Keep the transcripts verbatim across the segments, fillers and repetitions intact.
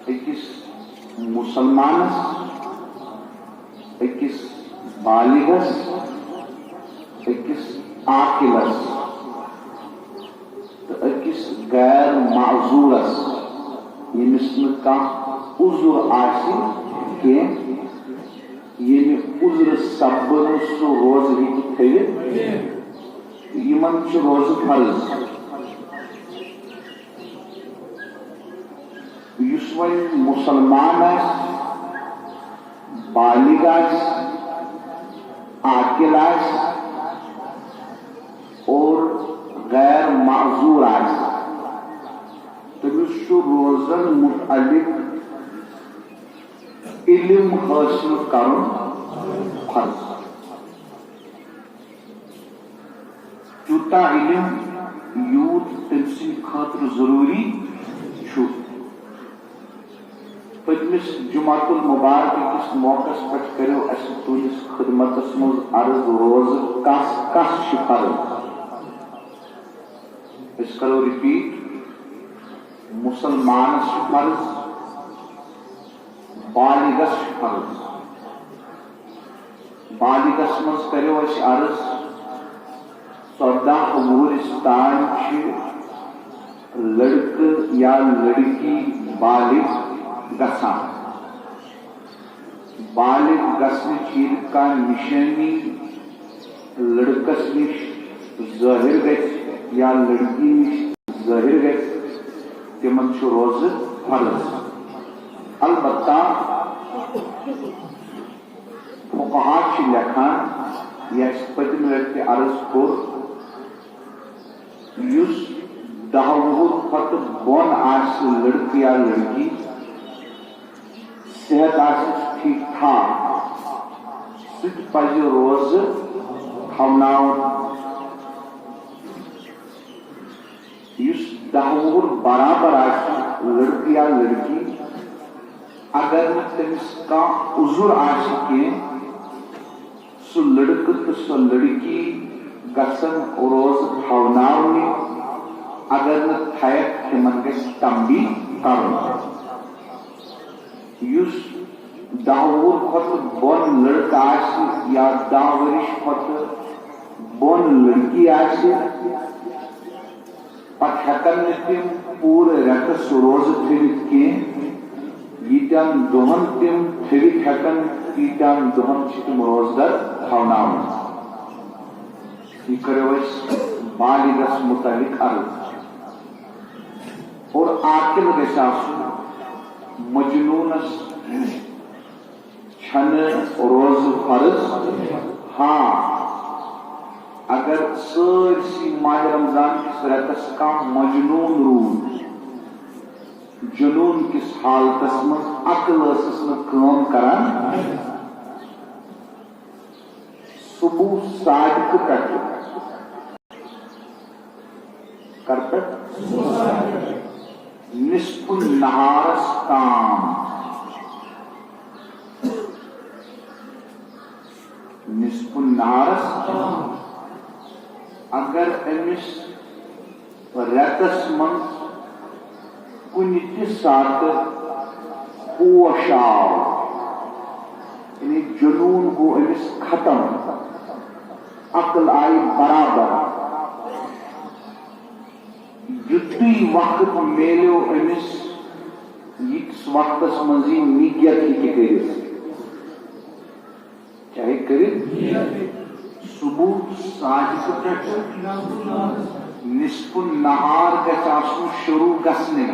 أکِس مُسلمانس، أکِس بالغس، أکِس عاقلس تہٕ أکِس غیر معذورس، ییٚمِس نہٕ کانٛہہ عذر آسہِ کینٛہہ، ییٚمہِ عذرٕ سببہٕ نہٕ سُہ روزٕ ہیٚکہِ تھٲوِتھ، یِمن چھُ روزٕ فرض۔ یُس وۄنۍ مُسلمان آسہِ، بالغ آسہِ، عاقل آسہِ اور غیر معذور آسہِ، تٔمِس چھُ روزن مُتعلق علم حٲصِل کرُن فرض۔ تیوٗتاہ علم یوٗت تٔمۍ سٕنٛدِ خٲطرٕ ضروٗری چھُ۔ پٔتمِس جمعہ المبارک کِس موقعس پٮ۪ٹھ کٔرِو اَسہِ تُہنٛدِس خدمتس منٛز عرض، روزٕ کس کس چھِ فرض؟ أسۍ کرو repeat، مُسلمانس چھُ فرض، بالغس چھُ فرض۔ بالغس منٛز کریو اَسہِ عرض، ژۄداہ وُہرِس تام چھِ لڑکہٕ یا لڑکی بالغ گژھان۔ بالغ گژھنٕچ ییٚلہِ کانٛہہ نِشٲنی لڑکس نِش ظٲہِر گژھِ یا لڑکی نِش ظٲہِر گژھِ، تِمن چھُ روزٕ فرض۔ البتہ فقہا چھِ لیکھان، یہِ اَسہِ پٔتمہِ لٹہِ تہِ عرض کوٚر، یُس دَہ وُہُر کھۄتہٕ بۄن آسہِ لڑکہٕ یا لڑکی، صحت آسٮ۪س ٹھیٖک ٹھاک، سُہ تہِ پَزِ روزٕ تھاوناوُن۔ یُس دَہ وُہُر برابر آسہِ، لڑکہٕ یا لڑکی، اگر نہٕ تٔمِس کانٛہہ عذر آسہِ کینٛہہ، سُہ لڑکہٕ تہٕ سۄ لڑکی گژھن روزٕ تھاوناونہِ، اگر نہٕ تھایَکھ، تِمن گژھِ تنبیہ کرُن۔ یُس دَہ وُہُر کھۄتہٕ بۄن لڑکہٕ آسہِ یا دَہ ؤرِش کھۄتہٕ بۄن لڑکی آسہِ، پتہٕ ہٮ۪کن نہٕ تِم پوٗرٕ رٮ۪تس روزٕ تھٲوِتھ کینٛہہ۔ ییٖتٮ۪ن دۄہن تِم تھٲوِتھ ہٮ۪کن، تیٖتٮ۪ن دۄہن چھِ تِم روزدر تھاوناوان۔ یہِ کٔرِو أسۍ بالغس متعلق عرض۔ اور عاقل گژھِ آسُن، مجنوٗنس چھنہٕ روزٕ فرض۔ ہاں، اگر سٲرسٕے ماہِ رمضان کِس رٮ۪تس کانٛہہ مجنوٗن روٗد، جنوٗن کِس حالتس منٛز عقل ٲسٕس نہٕ کٲم کران، صبح صادقہٕ پٮ۪ٹھٕ کر پٮ۪ٹھ؟ نصف نہارس تام۔ نصف نہارس تام۔ اگر أمِس رٮ۪تس منٛز کُنہِ تہِ ساتہٕ ہوش آو، یعنی جنوٗن گوٚو أمِس ختم، عقل آیہِ برابر، یُتُے وقت میلیو أمِس، ییٖتِس وقتس منٛز یہِ نِگیت ہیٚکہِ کٔرِتھ۔ کیٛاہ ہیٚکہِ کٔرِتھ؟ صبح صادقہٕ پٮ۪ٹھ نصف نہار گژھِ آسُن شروع گژھنٕے،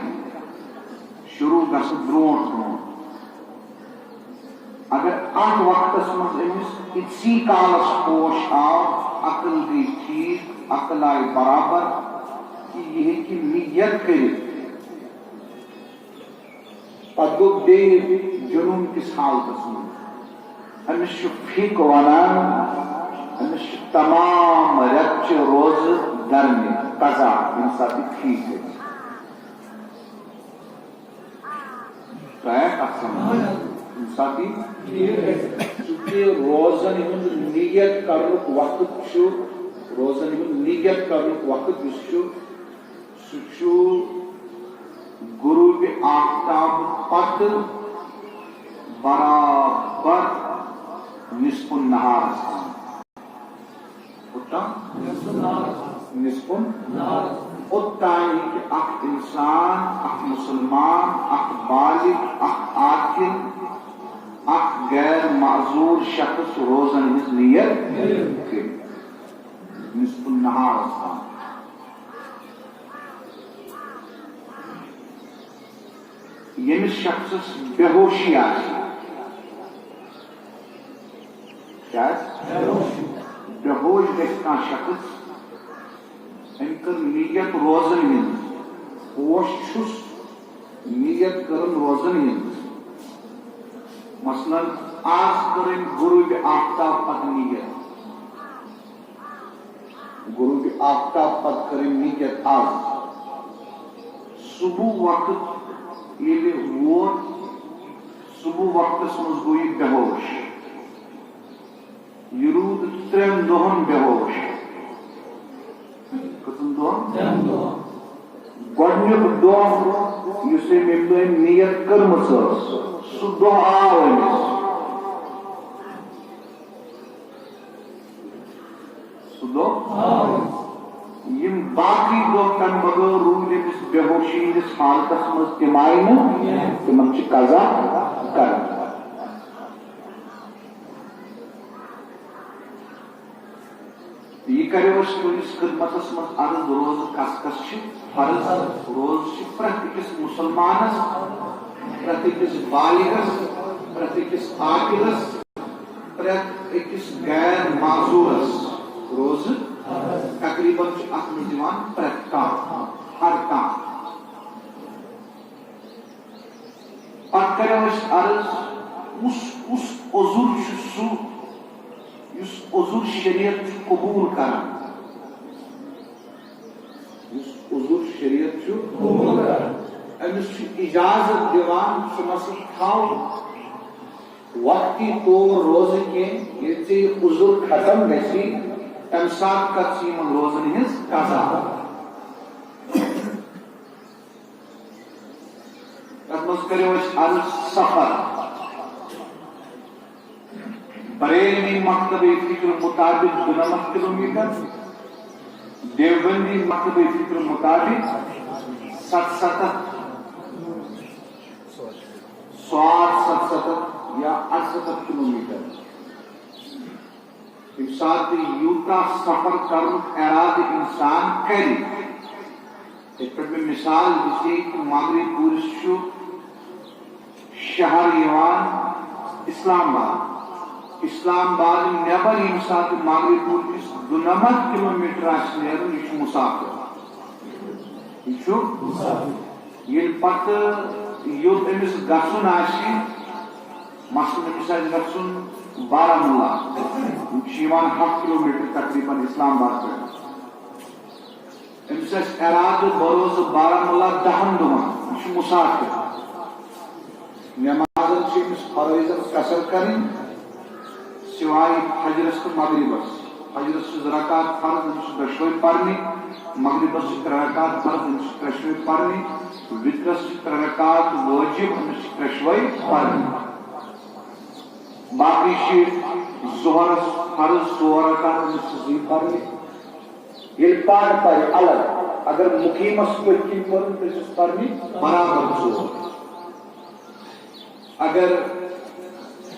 شروع گژھنہٕ برونٛٹھ برونٛٹھ۔ اگر اتھ وقتس منٛز أمِس یِتسٕے کالس ہوش آو، عقل گٔے ٹھیٖک، عقل آیہِ برابر، کہِ یہِ ہیٚکہِ نِگیت کٔرِتھ، پتہٕ گوٚو بیٚیہِ جنوٗن کِس حالتس منٛز۔ أمِس چھُ فقہ ونان، أمِس چھُ تمام رٮ۪تچہِ روزٕ درنہِ قضا، ییٚمہِ ساتہٕ یہِ ٹھیٖک گژھِ۔ تۄہہِ آسہِ اَتھ سمجھ؟ ییٚمہِ ساتہٕ یہِ، چونکہ روزن ہُنٛد نیت کرنُک وقت چھُ، روزن ہُنٛد نیت کرنُک وقت یُس چھُ، سُہ چھُ غروب آفتاب پتہٕ برابر نصف النہارس تام۔ کوٚت تام؟ نصف النہار۔ اوٚتام ہیٚکہِ اکھ انسان، اکھ مسلمان، اکھ بالغ، اکھ عاقل، اکھ غیر معذور شخص روزن ہٕنٛز نیت کٔرِتھ۔ نصف النہارس تام۔ ییٚمِس شخصس بے ہوشی آسہِ، کیٛاہ آسہِ؟ بے ہوش گژھِ کانٛہہ شخص، أمۍ کٔر نیت روزن ہٕنٛز، ہوش چھُس، نیت کٔرٕن روزن ہٕنٛز۔ مثلاً، آز کٔر أمۍ غروب آفتاب پتہٕ نیت، غروب آفتاب پتہٕ کٔر أمۍ نیت آز۔ صبح وقت ییٚلہِ ووت، صبح وقتس منٛز گوٚو یہِ بے ہوش۔ یہِ روٗد ترٛٮ۪ن دۄہن بے ہوش۔ کٔژن دۄہن؟ ترٛٮ۪ن دۄہن۔ گۄڈٕنیُک دۄہ، یُس أمۍ ییٚمہِ دۄہ أمۍ نیت کٔرمٕژ ٲس، سُہ دۄہ آو أمِس۔ سُہ دۄہ۔ یِم باقٕے دۄہ تَمہِ بغٲر روٗدۍ أمِس بے ہوشی ہِنٛدِس حالتس منٛز، تِم آیہِ نہٕ، تِمن چھِ قضا کرٕنۍ۔ یہِ کَرو أسۍ تُہٕنٛدِس خدمتس منٛز عرض، روزٕ کس کس چھِ فرض؟ روزٕ چھِ پرٛٮ۪تھ أکِس مُسلمانس، پرٛٮ۪تھ أکِس بالغس، پرٛٮ۪تھ أکِس عاقلس، پرٛٮ۪تھ أکِس غیر معذورس روزٕ تقریباً چھُ اَتھ منٛز یِوان پرٛٮ۪تھ کانٛہہ، ہر کانٛہہ۔ پتہٕ کرو أسۍ عرض، کُس کُس عذر چھُ سُہ، یُس عذر شریعت چھُ قبول کران؟ یُس عذر شریعت چھُ قبول کران، أمِس چھُ اجازت دِوان سُہ مسلہٕ تھاوُن وقتی طور روزٕ کینٛہہ، ییٚلہِ ژےٚ یہِ عذر ختم گژھی، تَمہِ ساتہٕ کر ژٕ یِمن روزن ہٕنٛز قضا۔ تَتھ منٛز کٔرِو أسۍ عرض سفر۔ بریلوی مکتبہ فکر مطابق دُنَمَتھ کلومیٹر، دیوبندی مکتبہ فکر مطابق ستستتھ، سواد ستستتھ یا اَرستتھ کلومیٹر۔ ییٚمہِ ساتہٕ تہِ یوٗتاہ سفر کرنُک ارادٕ انسان کرِ، یِتھ پٲٹھۍ مےٚ مثال دِژے کہِ مغرب پوٗرِس چھُ شہر یِوان اسلام آباد۔ اسلام آباد نٮ۪بر ییٚمہِ ساتہٕ مغرب پوٗر کِس دُنَمَتھ کلومیٹر آسہِ نیرُن، یہِ چھُ مُسافِر۔ یہِ چھُ ییٚلہِ پتہٕ یوٚت أمِس گژھُن آسہِ، مثلاً أمِس آسہِ گژھُن بارہمولہ، یِم چھِ یِوان ہَتھ کلومیٹر تقریباً اسلام آباد پٮ۪ٹھ۔ أمِس آسہِ ارادٕ، بہٕ روزٕ بارہمولہ دَہَن دۄہَن، یہِ چھُ مُسافِر۔ نٮ۪مازن چھِ أمِس فرٲیضن قصر کرٕنۍ، سوائے فجرس تہٕ مغربس۔ فجرس چھِ زٕ رکعت فرض، أمِس چھِ دۄشوے پرنہِ۔ مغربس چھِ ترٛےٚ رکعت فرض، أمِس چھِ ترٛٮ۪شوے پرنہِ۔ وِترس چھِ ترٛےٚ رکعت وٲجب، أمِس چھِ ترٛٮ۪شوے پرنہِ۔ باقٕے چھِ ظہرس فرض ژور رکعت، أمِس چھِ زٕے پرنہِ۔ ییٚلہِ پانہٕ پرِ الگ، اگر مُقیٖمس پٔتۍ کِنۍ پٔرٕن، تیٚلہِ چھِس پرنہِ برابر ژور۔ اگر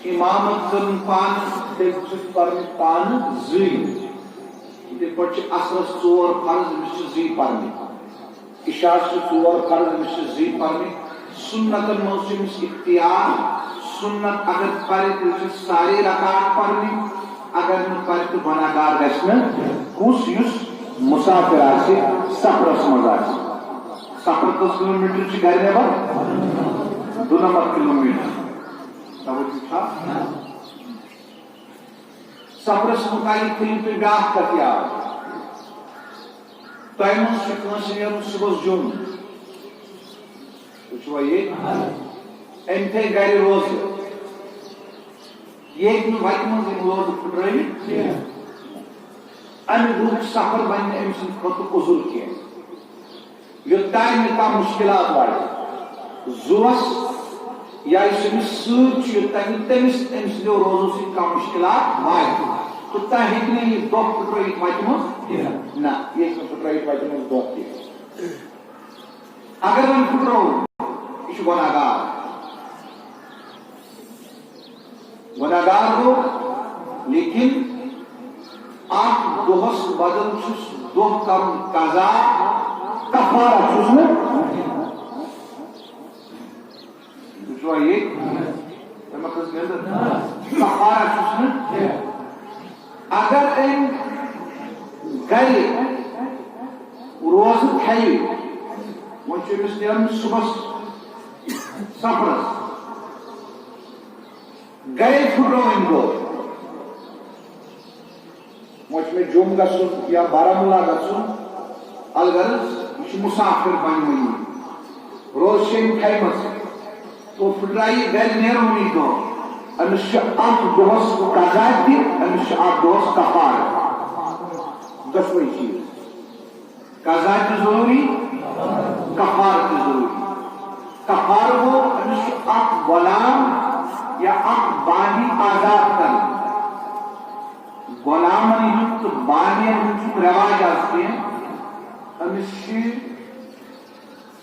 امامت کٔرٕن پانہٕ، تیٚلہِ چھِس پرنہِ پانہٕ زٕے۔ یِتھے پٲٹھۍ چھِ عصرس ژور فرض، أمِس چھِ زٕے پرنہِ۔ عشاءس چھِ ژور فرض، أمِس چھِ زٕے پرنہِ۔ سُنتن منٛز چھُ أمِس اختیار، سُنت اگر پرِ، تیٚلہِ چھِ سارے رکعت پرنہِ۔ اگر نہٕ پرِ تہٕ گۄناہگار گژھِ نہٕ کُس، یُس مُسافِر آسہِ، سفرس منٛز آسہِ۔ سفر کٔژ کلومیٹر چھُ گرِ نٮ۪بر؟ دُنَمَتھ کلومیٹر۔ توجہ چھا؟ سفرس متعلق تھٲیِو تُہۍ بیٛاکھ کتھ یاد۔ تۄہہِ منٛز چھُ کٲنٛسہِ نیرُن صُبحس جوٚم۔ تُہۍ چھِوا ییٚتہِ؟ أمۍ تھٲے گرِ روزٕ۔ ییٚتہِ نہٕ وتہِ منٛز یِم روزٕ پھُٹرٲوِتھ کینٛہہ۔ اَمہِ دۄہُک سفر بنہِ نہٕ أمۍ سٕنٛدِ خٲطرٕ عذر کینٛہہ۔ یوٚتام نہٕ کانٛہہ مُشکِلات واتہِ۔ زُوَس یا یُس أمِس سۭتۍ چھُ، یوٚتام نہٕ تٔمِس أمۍ سٕنٛدیو روزو سۭتۍ کانٛہہ مُشکِلات واتہِ۔ توٚتام ہیٚکہِ نہٕ یہِ دۄہ پھٕٹرٲوِتھ وَتہِ منٛز کینٛہہ۔ نہ، یہِ ہیٚکہِ نہٕ پھٕٹرٲوِتھ وَتہِ منٛز دۄہ کینٛہہ۔ اگر وۄنۍ پھٕٹروو، یہِ چھُ گۄناہ گار۔ گۄناہ گار گوٚو، لیکن اَتھ دۄہَس بدل چھُس دۄہ کَرُن قضا، کفارہ چھُس نہٕ۔ تُہۍ چھِوا ییٚتہِ؟ تۄہہِ ما کھٔژ نیٚنٛدٕر؟ کفارہ چھُس نہٕ۔ اگر أمۍ گرِ روزٕ تھاوِ، وۄنۍ چھُ أمِس نیرُن صُبحس سفرس، گرے پھُٹرو أمۍ دۄہ۔ وۄنۍ چھُ مےٚ جوٚم گژھُن یا بارہمولہ گژھُن، الغرض، یہِ چھُ مُسافِر بنیومُت۔ روزٕ چھِ أمۍ تھایمَژ۔ تو پھٕٹرایہِ گرِ نیرُن یہِ دۄہ۔ أمِس چھُ اَتھ دۄہَس قضا تہِ، أمِس چھُ اَتھ دۄہَس کفارٕ۔ دۄشوَے چیٖز۔ قضا تہِ ضروٗری، کفارٕ تہِ ضروٗری۔ کفارٕ گوٚو، أمِس چھُ اَکھ غلام یا اَکھ بانی آزاد کرُن۔ غلامن ہُنٛد تہٕ بانین ہُنٛد چھُنہٕ رٮ۪واج آز کینٛہہ۔ أمِس چھِ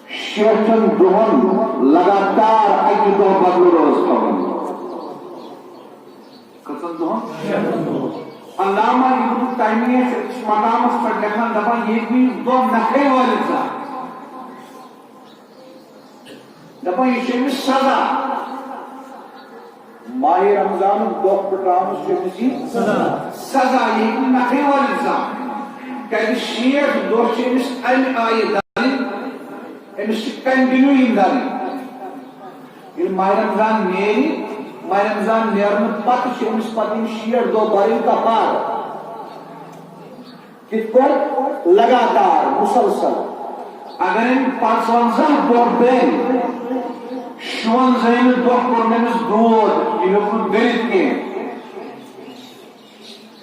شیٹھن دۄہن لگاتار اکہِ دۄہ بدلہٕ روزٕ تھاوٕنۍ۔ کٔژن دۄہن؟ علامہ ابن تیمیہ چھُ أکِس مقامس پٮ۪ٹھ لیکھان، دپان، ییٚلہِ بہٕ یہِ دۄہ نکھے وٲلِتھ زانہٕ، دپان، یہِ چھُ أمِس سزا۔ ماہِ رمضانُک دۄہ پھٕٹراونس چھُ أمِس یہِ سزا۔ سزا، یہِ ہیٚکہِ نہٕ نکھٕے وٲلِتھ زانٛہہ۔ کیازِ شیٹھ دۄہ چھِ أمِس اَمہِ آیہِ دَرٕنۍ، أمِس چھِ continue یِم دَرٕنۍ۔ ییٚلہِ ماہِ رمضان نیرِ، ماہِ رمضان نیرنہٕ پتہٕ چھِ أمِس پتہٕ یِم شیٹھ دۄہ بَرٕنۍ کفارٕ۔ کِتھ پٲٹھۍ؟ لگاتار، مسلسل۔ اگر أمۍ پانٛژوَنٛزاہ دۄہ بیٚہہِ، شُوَنٛزٲہمہِ دۄہ کوٚر نہٕ أمِس دود، یہِ ہیوٚک نہٕ بٔرِتھ کینٛہہ۔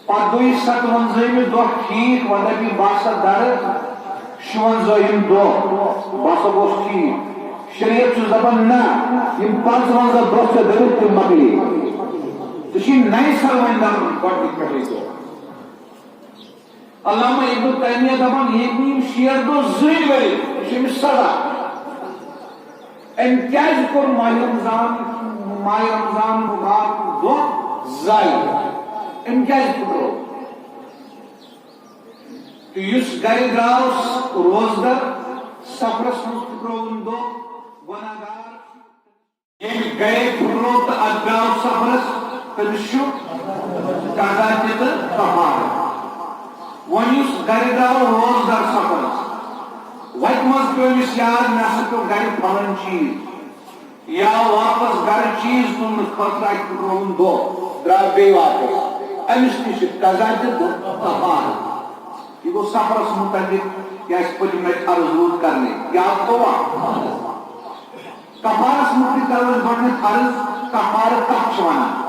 پتہٕ گوٚو یہِ سَتوَنٛزٲہمہِ دۄہ ٹھیٖک، وۄنۍ دَپہِ یہِ، بہٕ ہسا دَرٕ شُوَنٛزٲہِم دۄہ، بہٕ ہسا گوٚوُس ٹھیٖک۔ شریعت چھُس دَپان، نہ، یِم پانٛژوَنٛزاہ دۄہ ژےٚ دٔرِتھ، تِم مۄکلے۔ ژےٚ چھُے نَیہِ سَرٕ وۄنۍ دَرُن گۄڈٕنِکۍ پٮ۪ٹھٕے دۄہ۔ علامہ ابن تیمیہ دپان، ییٚمۍ یِم شیٹھ دۄہ زٕے ؤرۍ، یہِ چھُ أمِس سزا۔ أمۍ کیازِ کوٚر ماہِ رمضان، ماہِ رمضان مبارک دۄہ ضایع؟ أمۍ کیازِ پھُٹروو؟ تہٕ یُس گرِ درٛاو روزدر، سفرس منٛز پھُٹرووُن دۄہ، گۄناہ گار۔ ییٚمہِ گرِ پھُٹروو تہٕ اَتھ درٛاو سفرس، تٔمِس چھُ قضا تہِ تہٕ کفارٕ۔ وۄنۍ یُس گرِ درٛاو روزدار سفرس، وتہِ منٛز پیوٚو أمِس یاد، مےٚ ہسا پیوٚو گرِ پھلٲنۍ چیٖز، یا واپس گرٕ چیٖز تُلنہٕ خٲطرٕ اَتہِ پھُٹرووُن دۄہ، درٛاو بیٚیہِ واپس، أمِس تہِ چھِ قضا تہِ تہٕ کفارٕ۔ یہِ گوٚو سفرس مُتعلق، یہِ اَسہِ پٔتمہِ لٹہِ عرض روٗد کرنَے، یاد گوٚوا؟ کفارس مُتعلق کرو أسۍ گۄڈٕنیتھ عرض، کفارٕ کتھ چھِ ونان؟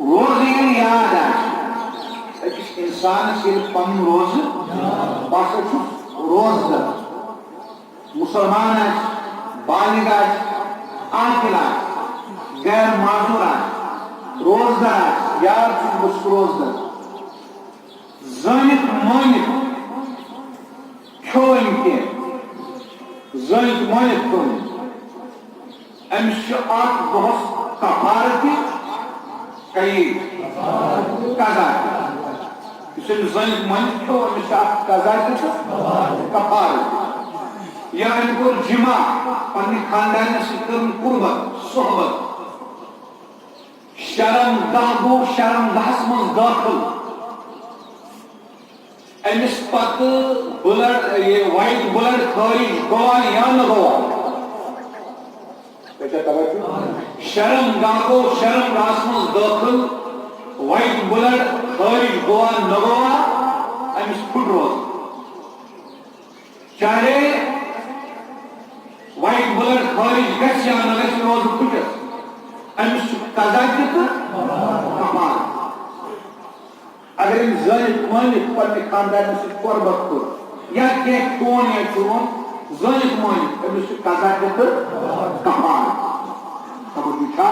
روزٕ ییٚلہِ یاد آسہِ أکِس انسانس، ییٚلہِ پنُن روزٕ، بہٕ ہسا چھُس روزدر، مسلمان آسہِ، بالغ آسہِ، عاقل آسہِ، غیر معذور آسہِ، روزدر آسہِ، یاد چھُس بہٕ چھُس روزدر۔ زٲنِتھ مٲنِتھ کھیوٚو أمۍ کینٛہہ، زٲنِتھ مٲنِتھ کھیوٚو أمۍ۔ أمِس چھُ اَتھ دۄہَس کفارٕ تہِ، کَیہِ قضا تہِ۔ یُس أمۍ زٲنِتھ مٲنِتھ کھیوٚو، أمِس چھُ اَتھ قضا تہِ تہٕ کفارٕ تہِ۔ یا أمۍ کوٚر جماع، پننہِ خاندارنہِ سۭتۍ کٔرٕن قربت، صحبت۔ شرم گاہ گوٚو شرم گاہس منٛز دٲخل۔ أمِس پتہٕ بلڈ، یہِ وائٹ بلڈ خٲرج گوٚوا یا نہٕ گوٚوا؟ تۄہہِ چھا توجہ؟ شرم گاہ گوٚو شرم گاہس منٛز دٲخل۔ وائٹ بلڈ خٲرج گوٚوا نہٕ گوٚوا؟ أمِس پھُٹ روزٕ۔ چاہے وائٹ بلڈ خارج گژھِ یا نہ گژھِ، روزٕ پھُٹِتھ، أمِس چھُ قضا تہِ تہٕ کفارٕ۔ أمۍ زٲنِتھ مٲنِتھ پننہِ خاندارنہِ سۭتۍ قۄربت کوٚر، یا کینٛہہ کھیوٚن یا چیوٚن، زٲنِتھ مٲنِتھ، أمِس چھُ قضا تہِ تہٕ کفارٕ۔ توجہ چھا؟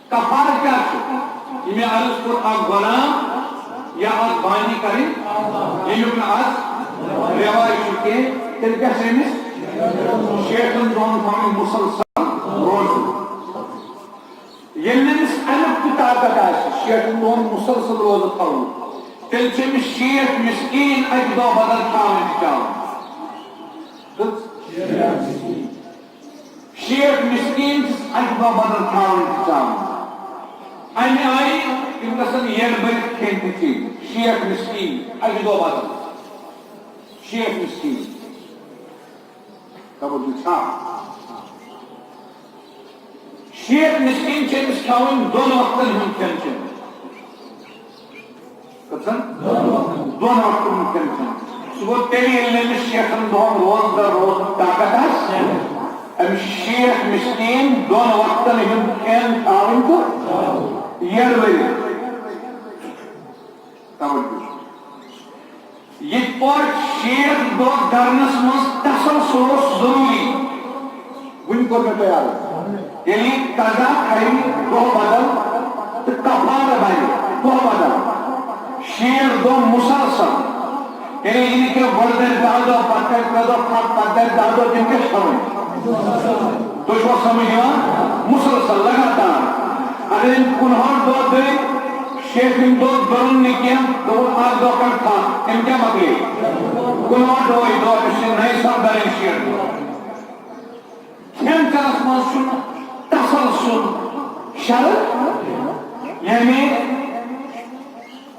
کفارٕ کیٛاہ چھُ؟ یہِ مےٚ عرض کوٚر، اکھ غلام یا اکھ بانی کرٕنۍ، ییٚمیُک نہٕ از رٮ۪واج چھُ کینٛہہ، تیٚلہِ گژھِ أمِس شیٹھن دۄہن تھاوٕنۍ مسلسل روزٕ۔ ییٚلہِ نہٕ أمِس اَمیُک تہِ طاقت آسہِ، شیٹھن دۄہن مسلسل روزٕ تھاوُن، تیٚلہِ چھِ أمِس شیٹھ مسکیٖن اَکہِ دۄہ بدل کھیاوٕنۍ تہٕ چاوٕنۍ۔ کٔژ؟ شیٹھ مسکیٖن چھِس اَکہِ دۄہ بدل کھیاوٕنۍ تہٕ چاوٕنۍ۔ اَمہِ آیہِ تِم گژھن یَڈ بٔرِتھ کھیٚنۍ تہٕ چیٚنۍ۔ شیٹھ مسکیٖن اَکہِ دۄہ بدل۔ شیٹھ مسکیٖن۔ توجہ چھا؟ شیٹھ مسکیٖن چھِ أمِس کھیاوٕنۍ دۄن وقتن ہُنٛد کھٮ۪ن چٮ۪ن۔ کٔژن؟ دۄن وقتن ہُنٛد کھٮ۪ن چٮ۪ن۔ سُہ گوٚو تیٚلہِ، ییٚلہِ نہٕ أمِس شیٹھن دۄہن روزدر روزنُک طاقت آسہِ۔ أمِس چھِ شیٹھ مسکیٖن دۄن وقتن ہُنٛد کھٮ۪ن کھیاوٕنۍ تہٕ یَڈ بٔرِتھ۔ توجہ۔ یِتھ پٲٹھۍ شیٹھ دۄہ گرنس منٛز تسلسل اوس ضروٗری، وُنہِ کوٚر مےٚ تۄہہِ عرض، ییٚلہِ یہِ قضا کرِ دۄہ بدل تہٕ کفارٕ بنہِ دۄہ بدل، شیٹھ دۄہ مسلسل، یعنی یہِ نہٕ کینٛہہ گۄڈٕ دَرِ دَہ دۄہ، پتہٕ دَرِ ترٛےٚ دۄہ، پتہٕ، پتہٕ دَرِ دَہ دۄہ، تِم کیٛاہ چھِ تھاوٕنۍ؟ تُہۍ چھُوا سمجھ یِوان؟ مسلسل، لگاتار۔ اگر أمۍ کُنہٲٹھ دۄہ دٔرۍ، شیٹھِم دۄہ دٔرُن نہٕ کینٛہہ، دوٚپُن، اکھ دۄہ کڑ تھپھ، تٔمۍ کیٛاہ مۄکلے؟ کُنہٲٹھ دۄہٕے دۄہ، أمِس چھِ نَیہِ سرٕ دَرٕنۍ شیٹھ دۄہ۔ کھٮ۪ن چٮ۪نَس منٛز چھُنہٕ تسلسل شرط، یعنی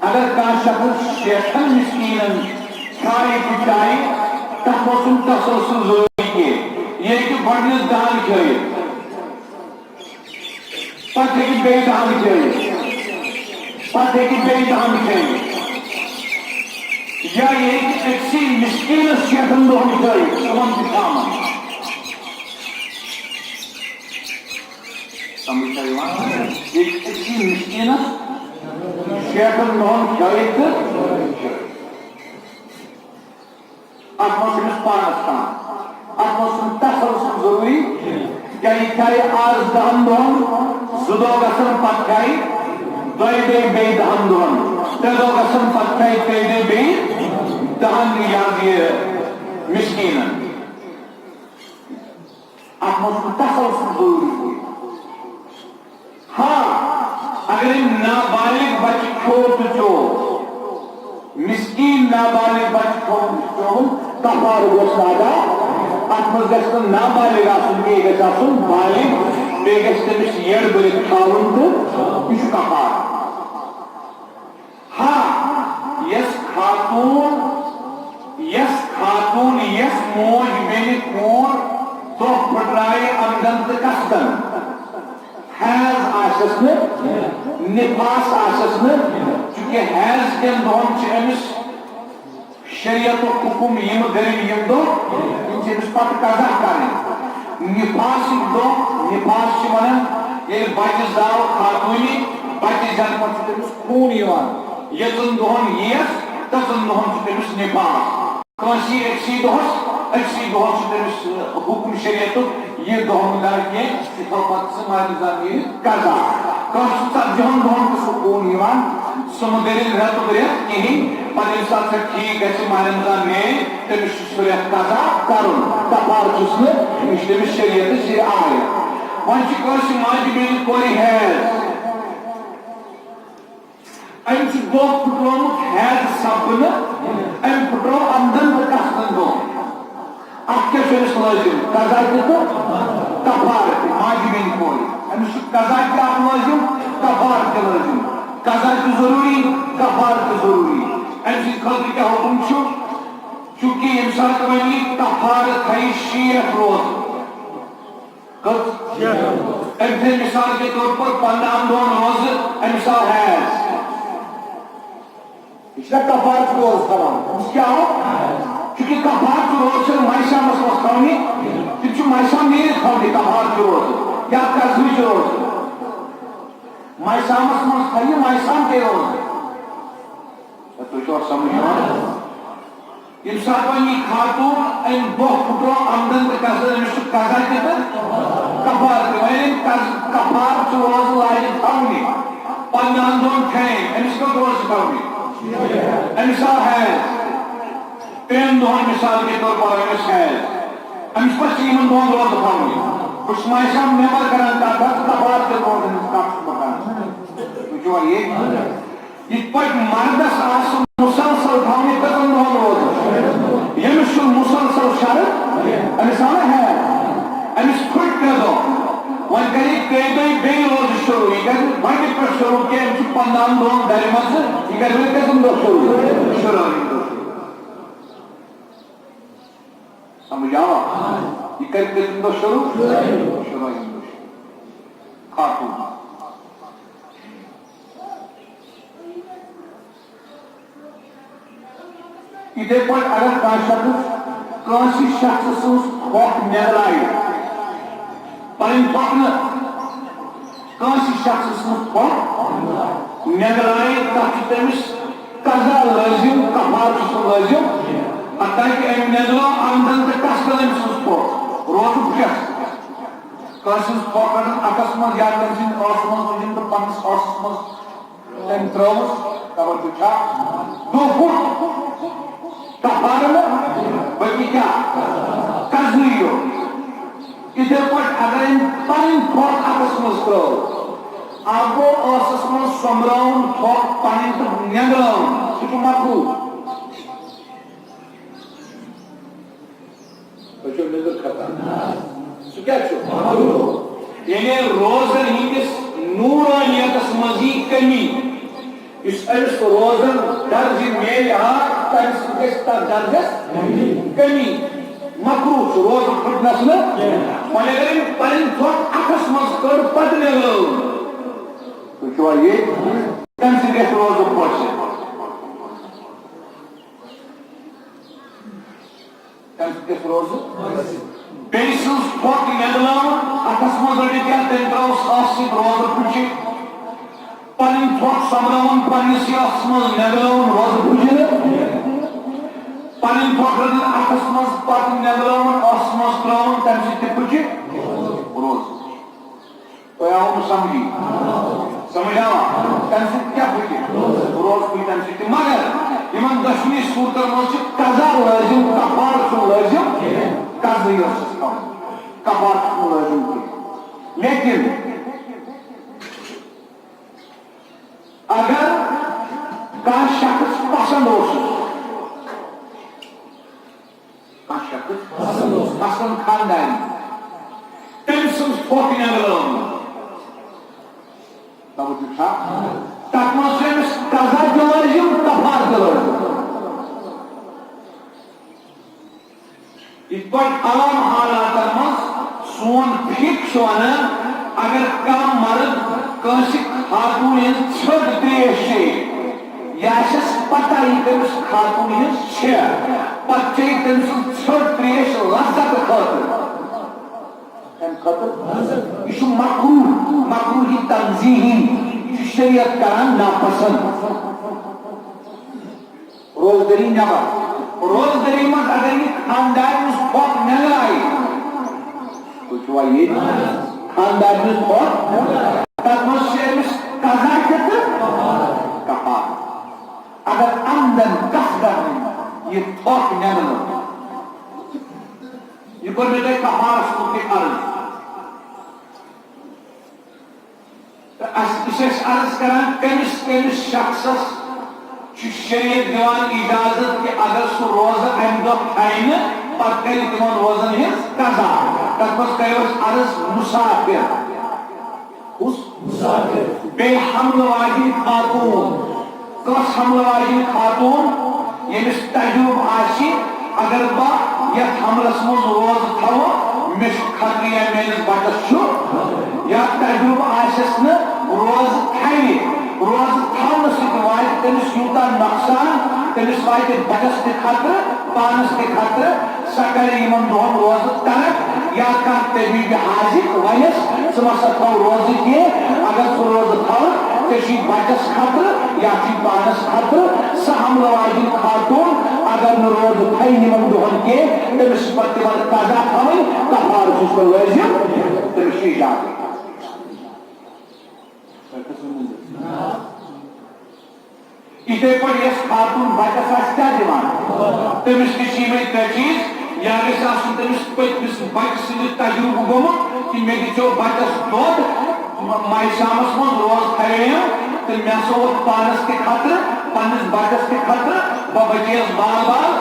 اگر کانٛہہ شخص شیٹھن مسکیٖنن کھیایہِ تہٕ چایہِ، تتھ منٛز چھُنہٕ تسلسل ضروٗری کینٛہہ۔ یہِ ہیٚکہِ گۄڈٕنیُک دان کھٲیِتھ، پتہٕ ہیٚکہِ بیٚیہِ دان کھٲیِتھ، پتہٕ ہیٚکہِ بیٚیہِ دان کھٲیِتھ، یا یہِ ہیٚکہِ أکسٕے مسکیٖنس شیٹھن دۄہن کھٲیِتھ، تِمن تہِ شامن۔ سمجھ چھا یِوان؟ ییٚلہِ أکسٕے مسکیٖنس شیٹھن دۄہن کھیٲوِتھ تہٕ اَتھ منٛز چھُ أمِس پانس تام۔ اَتھ منٛز چھُنہٕ تسلسل ضروٗری۔ کیٛاہ یہِ کھیہِ آز دَہن دۄہن، زٕ دۄہ گژھن پتہٕ کھیہِ دۄیہِ دۄہہِ بیٚیہِ دَہن دۄہن، ترٛےٚ دۄہ گژھن پتہٕ کھیہِ ترٛیٚیہِ دۄہہِ بیٚیہِ دَہن، یہِ حظ یہِ مسکیٖنن۔ اَتھ منٛز چھُنہٕ تسلسل ضروٗری۔ ہاں، اگر أمۍ نابالغ بچہٕ کھیوٚو تہٕ چیوٚو، مسکیٖن نابالغ بچہٕ کھیوٚو تہٕ چیوٚو، کفارٕ گوٚژھ نہٕ ادا۔ اَتھ منٛز گژھِ نہٕ نابالغ آسُن کینٛہہ، یہِ گژھِ آسُن بالغ، بیٚیہِ گژھِ تٔمِس یٔڈ بٔرِتھ تھاوُن تہٕ یہِ چھُ کفارٕ۔ ہاں، یس خاتون، یس خاتون، یس موج بیٚنہِ کوٗر دۄہ پھٕٹرایہِ عمدن تہٕ قصدن، حیض آسٮ۪س نہٕ، نفاس آسٮ۪س نہٕ، چونکہ حیض کٮ۪ن دۄہن چھِ أمِس شریعتُک حکم، یِم گٔے یِم دۄہ، یِم چھِ أمِس پتہٕ قضا کرٕنۍ۔ نفاسٕکۍ دۄہ، نفاس چھِ ونان، ییٚلہِ بچہِ زاو خاتوٗنہِ، بچہِ زٮ۪نہٕ پتہٕ چھُ تٔمِس خوٗن یِوان۔ یٔژن دۄہن یِیَس، تٔژن دۄہن چھُ تٔمِس نفاس۔ کٲنٛسی أکسٕے دۄہس، أکسٕے دۄہس چھُ تٔمِس، ٲ، حکم شریعتُک، یہِ دۄہ مہٕ کر کینٛہہ، یہِ تھاو پتہٕ ژٕ ماہِ رمضان نیٖرِتھ قضا۔ کٲنٛسہِ چھُ ژتجی ہن دۄہن تہِ سُہ خوٗن یِوان، سُہ مہٕ کٔرِو رٮ۪تُک رٮ۪تھ کِہیٖنۍ۔ پتہٕ ییٚمہِ ساتہٕ سۄ ٹھیٖک گژھِ، ماہِ رمضان نیرِ، تٔمِس چھُ سُہ رٮ۪تھ قضا کرُن، کفارٕ چھُس نہٕ، یہِ چھُ تٔمِس شریعتٕچ رعایت۔ وۄنۍ چھِ کٲنٛسہِ ماجہِ بیٚنہِ کورِ حیض، أمۍ چھُ دۄہ پھُٹروومُت حیض سپدنہٕ، أمۍ پھُٹروو عمدن تہٕ قصدن دۄہ۔ اَتھ کیٛاہ چھُ أمِس لٲزِم؟ قضا تہِ تہٕ کفارٕ تہِ۔ ماجہِ بیٚنہِ کورِ، أمِس چھُ قضا تہِ اَتھ لٲزِم، کفارٕ تہِ لٲزِم۔ قضا تہِ ضروٗری، کفارٕ تہِ ضروٗری۔ أمۍ سٕنٛدِ خٲطرٕ کیٛاہ حُکُم چھُ؟ چونکہ ییٚمہِ ساتہٕ وۄنۍ یہِ کفارٕ تھایہِ شیٹھ روزٕ، کٔژ؟ أمۍ تھٲے مثال کے طور پر پندہن دۄہن روزٕ، أمِس آو حیض۔ یہِ چھُنہ کفارٕ روزٕ تھاوان؟ أمِس کیٛاہ آو؟ چونکہ کفارٕ روزٕ چھِنہٕ ماہِ صیامس منٛز تھاونہِ، تِم چھِ ماہِ صیام نیٖرِتھ تھاونہِ کفارٕ روزٕ یا قضہٕچ روزٕ۔ ماہِ صیامس منٛز تھایہِ ماہِ صیام تہِ روزٕ۔ تُہۍ چھِوا سمجھ یِوان؟ ییٚمہِ ساتہٕ وۄنۍ یہِ خاتوٗن أمۍ دۄہ پھُٹرو آمدن تہٕ قضا، أمِس چھُ قضا تہِ تہٕ کفارٕ تہِ۔ وۄنۍ أمۍ قض-، کفارٕ چھُ روزٕ لاگہِ تھاونہِ۔ پنٛدہن دۄہن کھٮ۪ن، أمِس کٔژ روزٕ چھِ تھاونہِ؟ أمِس آو حیض۔ ترٛٮ۪ن دۄہن مثال کے طور پر أمِس حیض۔ أمِس پتہٕ چھِ یِمن دۄہن روزٕ تھاونہِ۔ بہٕ چھُس وۄنۍ آسان نٮ۪بر کران کتھ، حظ کفارٕ تہِ روزٕ أمِس کتھ چھُس بہٕ کران۔ تُہۍ چھِوا ییٚتہِ؟ یِتھ پٲٹھۍ مردس آسہٕ مسلسل تھاونہِ کٔژن دۄہن روزٕ؟ ییٚمِس چھُ مسلسل شرط، أمِس آو نہ حیض، أمِس پھٕٹۍ ترٛےٚ دۄہ، وۄنۍ کرِ یہِ ترٛیٚیہِ دۄہہِ بیٚیہِ روزٕ شروع۔ یہِ کرِ نہٕ گۄڈٕنِکۍ پٮ۪ٹھ شروع کینٛہہ، أمِس چھُ پنٛدہن دۄہن گرِ منٛزٕ، یہِ کرِ وۄنۍ کٔژن دۄہ شروع؟ شُراہن دۄہ۔ سمجھ آوا؟ یہِ کرِ کٔژن دۄہ شروع؟ شُراہن دۄہ شروع۔ خاتون۔ یِتھے پٲٹھۍ اگر کانٛہہ شخص کٲنٛسہِ شخص سٕنٛز پھۄکھ نٮ۪نٛگلایہِ، پنٕنۍ پھۄکھ نہٕ، کٲنٛسہِ شخص سٕنٛز پھۄکھ نٮ۪نٛگلایہِ، تتھ چھُ تٔمِس قضا لٲزم، کفارٕ چھُس نہٕ لٲزم، حتیٰ کہِ أمۍ نٮ۪نٛگلٲو عمدن تہٕ قصدن أمۍ سٕنٛز پھۄکھ، روزٕ پھُٹس۔ کٲنٛسہِ ہٕنٛز پھۄکھ رٹن اتھس منٛز یا تٔمۍ سٕنٛدِ ٲسہٕ منٛز تُجِن تہٕ پننِس ٲسس منٛز تٔمۍ ترٲوٕس، توجہ چھا؟ دُہ پھُٹ، کفارٕ نہٕ، بلکہِ کیٛاہ؟ قضٲیی یوت۔ یِتھے پٲٹھۍ اگر أمۍ پنٕنۍ پھۄکھ اتھس منٛز ترٲو، اکھ گوٚو ٲسس منٛز سۄمبرٲوٕن پھۄکھ پنٕنۍ تہٕ نٮ۪نٛگرٲوٕن، سُہ چھُ مکروہ۔ تُہۍ چھِو نٮ۪نٛدٕر کھسان؟ سُہ کیٛاہ چھُ؟ یعنی روزن ہٕنٛدِس نوٗرانیتس منٛز یی کٔمی۔ یُس أمِس روزن درجہِ میلہِ ہا، تَمہِ سۭتۍ گژھِ تَتھ درجس کٔمی۔ مکروہ چھُ روزٕ پھُٹنس نہٕ۔ وۄنۍ اگر أمۍ پنٕنۍ پھۄکھ اَتھس منٛز کٔڑ، پتہٕ نٮ۪نٛگرٲو۔ تُہۍ چھِوا ییٚتہِ؟ تَمہِ سۭتۍ گژھِ روزٕ پھُٹِتھ۔ تَمہِ سۭتۍ گژھِ روزٕ۔ بیٚیہِ سٕنٛز پھۄکھ نٮ۪نٛگلاوُن، اَتھس منٛز رٔٹِتھ یا تٔمۍ ترٛٲوٕس ٲسہٕ سۭتۍ روزٕ پھُٹِتھ۔ پنٕنۍ پھۄکھ سۄمبراوُن، پننِسٕے ٲسس منٛز نٮ۪نٛگلاوُن، روزٕ پھُٹِتھ۔ پنٕنۍ پھۄکھ رٔٹِتھ اَتھس منٛز، پتہٕ نٮ۪نٛگلاوُن، ٲسس منٛز ترٛاوُن، تَمہِ سۭتۍ تہِ پھُٹہِ روزٕ۔ تۄہہِ آو نہٕ سمجھی؟ سمجھ آوا؟ تَمہِ سۭتۍ کیٛاہ پھُٹہِ؟ روزٕ پھُٹہِ تَمہِ سۭتۍ تہِ۔ مگر یِمن دۄشوٕنی صوٗرتن منٛز چھِ قضا لٲزم، کفارٕ چھُنہٕ لٲزم، قضا یوت چھُس تھاوُن، کفارٕ چھُنہٕ لٲزم کینٛہہ۔ لیکن اگر کانٛہہ شخص پسند اوسُس، کانٛہہ شخص، مثلاً خانداری، تٔمۍ سٕنٛز پھۄکھ نٮ۪نٛگلٲو۔ توجہ چھا؟ تَتھ منٛز چھُ أمِس قضا تہِ لٲزم، کفارٕ تہِ لٲزم۔ یِتھ پٲٹھۍ عام حالاتن منٛز سون فقہ چھُ وَنان، اگر کانٛہہ مرد کٲنٛسہِ خاتوٗن ہٕنٛز ژھٔٹ ترٛیش چیٚیہِ، یہِ آسٮ۪س پتہ یہِ کٔمِس خاتوٗن ہٕنٛز چھےٚ، پتہٕ چیٚیہِ تٔمۍ سٕنٛز ژھٔٹ ترٛیش لذت خٲطرٕ۔ کَمہِ خٲطرٕ؟ یہِ چھُ مکروہ، مکروہ تنزیہی، یہِ چھُ شریعت کران ناپسند۔ روزدٔری نٮ۪بر۔ روزدٔری منٛز اگر یہِ خانٛدارِنِس پھۄکھ نٮ۪نٛگلایہِ، تُہۍ چھِوا ییٚتہِ؟ خانٛدارِنِس پھۄکھ، تَتھ منٛز چھِ أمِس قضا تہِ تہٕ کفارٕ۔ اگر عمدن قصدن یہِ پھۄکھ نٮ۪نٛگلٲو، یہِ کوٚر مےٚ تۄہہِ کفارس مُتعلق عرض۔ تہٕ اَسہِ، بہٕ چھُس عرض کران، کٔمِس، کٔمِس شخصس چھُ شریعت دِوان اجازت کہِ اگر سُہ روزٕ اَمہِ دۄہ تھاوِ نہٕ، پتہٕ کرِ تِمن روزن ہٕنٛز قضا؟ تَتھ منٛز کَریو اَسہِ عرض مُسافِر۔ کُس؟ مُسافِر۔ بیٚیہِ حملہٕ واجِنۍ خاتوٗن۔ کۄس حملہٕ واجِنۍ خاتوٗن؟ ییٚمِس تجرُبہٕ آسہِ، اگر بہٕ یَتھ حملس منٛز روزٕ تھاوٕ، مےٚ چھُ خطرٕ یا میٲنِس بچس چھُ، یا تجرُبہٕ آسٮ۪س نہٕ، روزٕ تھاوِ، روزٕ تھاونہٕ سۭتۍ واتہِ تٔمِس یوٗتاہ نۄقصان، تٔمِس واتہِ بچس تہِ خطرٕ، پانس تہِ خطرٕ، سۄ کرِ یِمن دۄہن روزٕ ترک، یا کانٛہہ طبیب حاذق ونٮ۪س، ژٕ مہ سا تھاو روزٕ کینٛہہ، اگر ژٕ روزٕ تھاوکھ، ژےٚ چھُے بچس خطرٕ، یا چھُے پانس خطرٕ، سۄ حملہٕ واجیٚنۍ خاتوٗن اگر نہٕ روزٕ تھایہِ یِمن دۄہن کینٛہہ، تٔمِس چھِ پتہٕ تِمن قضا تھاوٕنۍ، کفارٕ چھُس نہٕ لٲزِم، تٔمِس چھُ اجازت۔ یِتھے پٲٹھۍ یۄس خاتوٗن بچس آسہِ کیٛاہ دِوان، تٔمِس تہِ چھِ یِمے ترٛےٚ چیٖز۔ یا گژھِ آسُن تٔمِس پٔتمِس بچہٕ سٕنٛدِ تجرُبہٕ گوٚمُت کہِ مےٚ دِژیو بچس دۄد، م-، ماہِ صیامس منٛز روزٕ تھاوے أمۍ، تہٕ مےٚ ہسا ووت پانس تہِ خطرٕ، پننِس بچس تہِ خطرٕ، بہٕ بچییس بال بال۔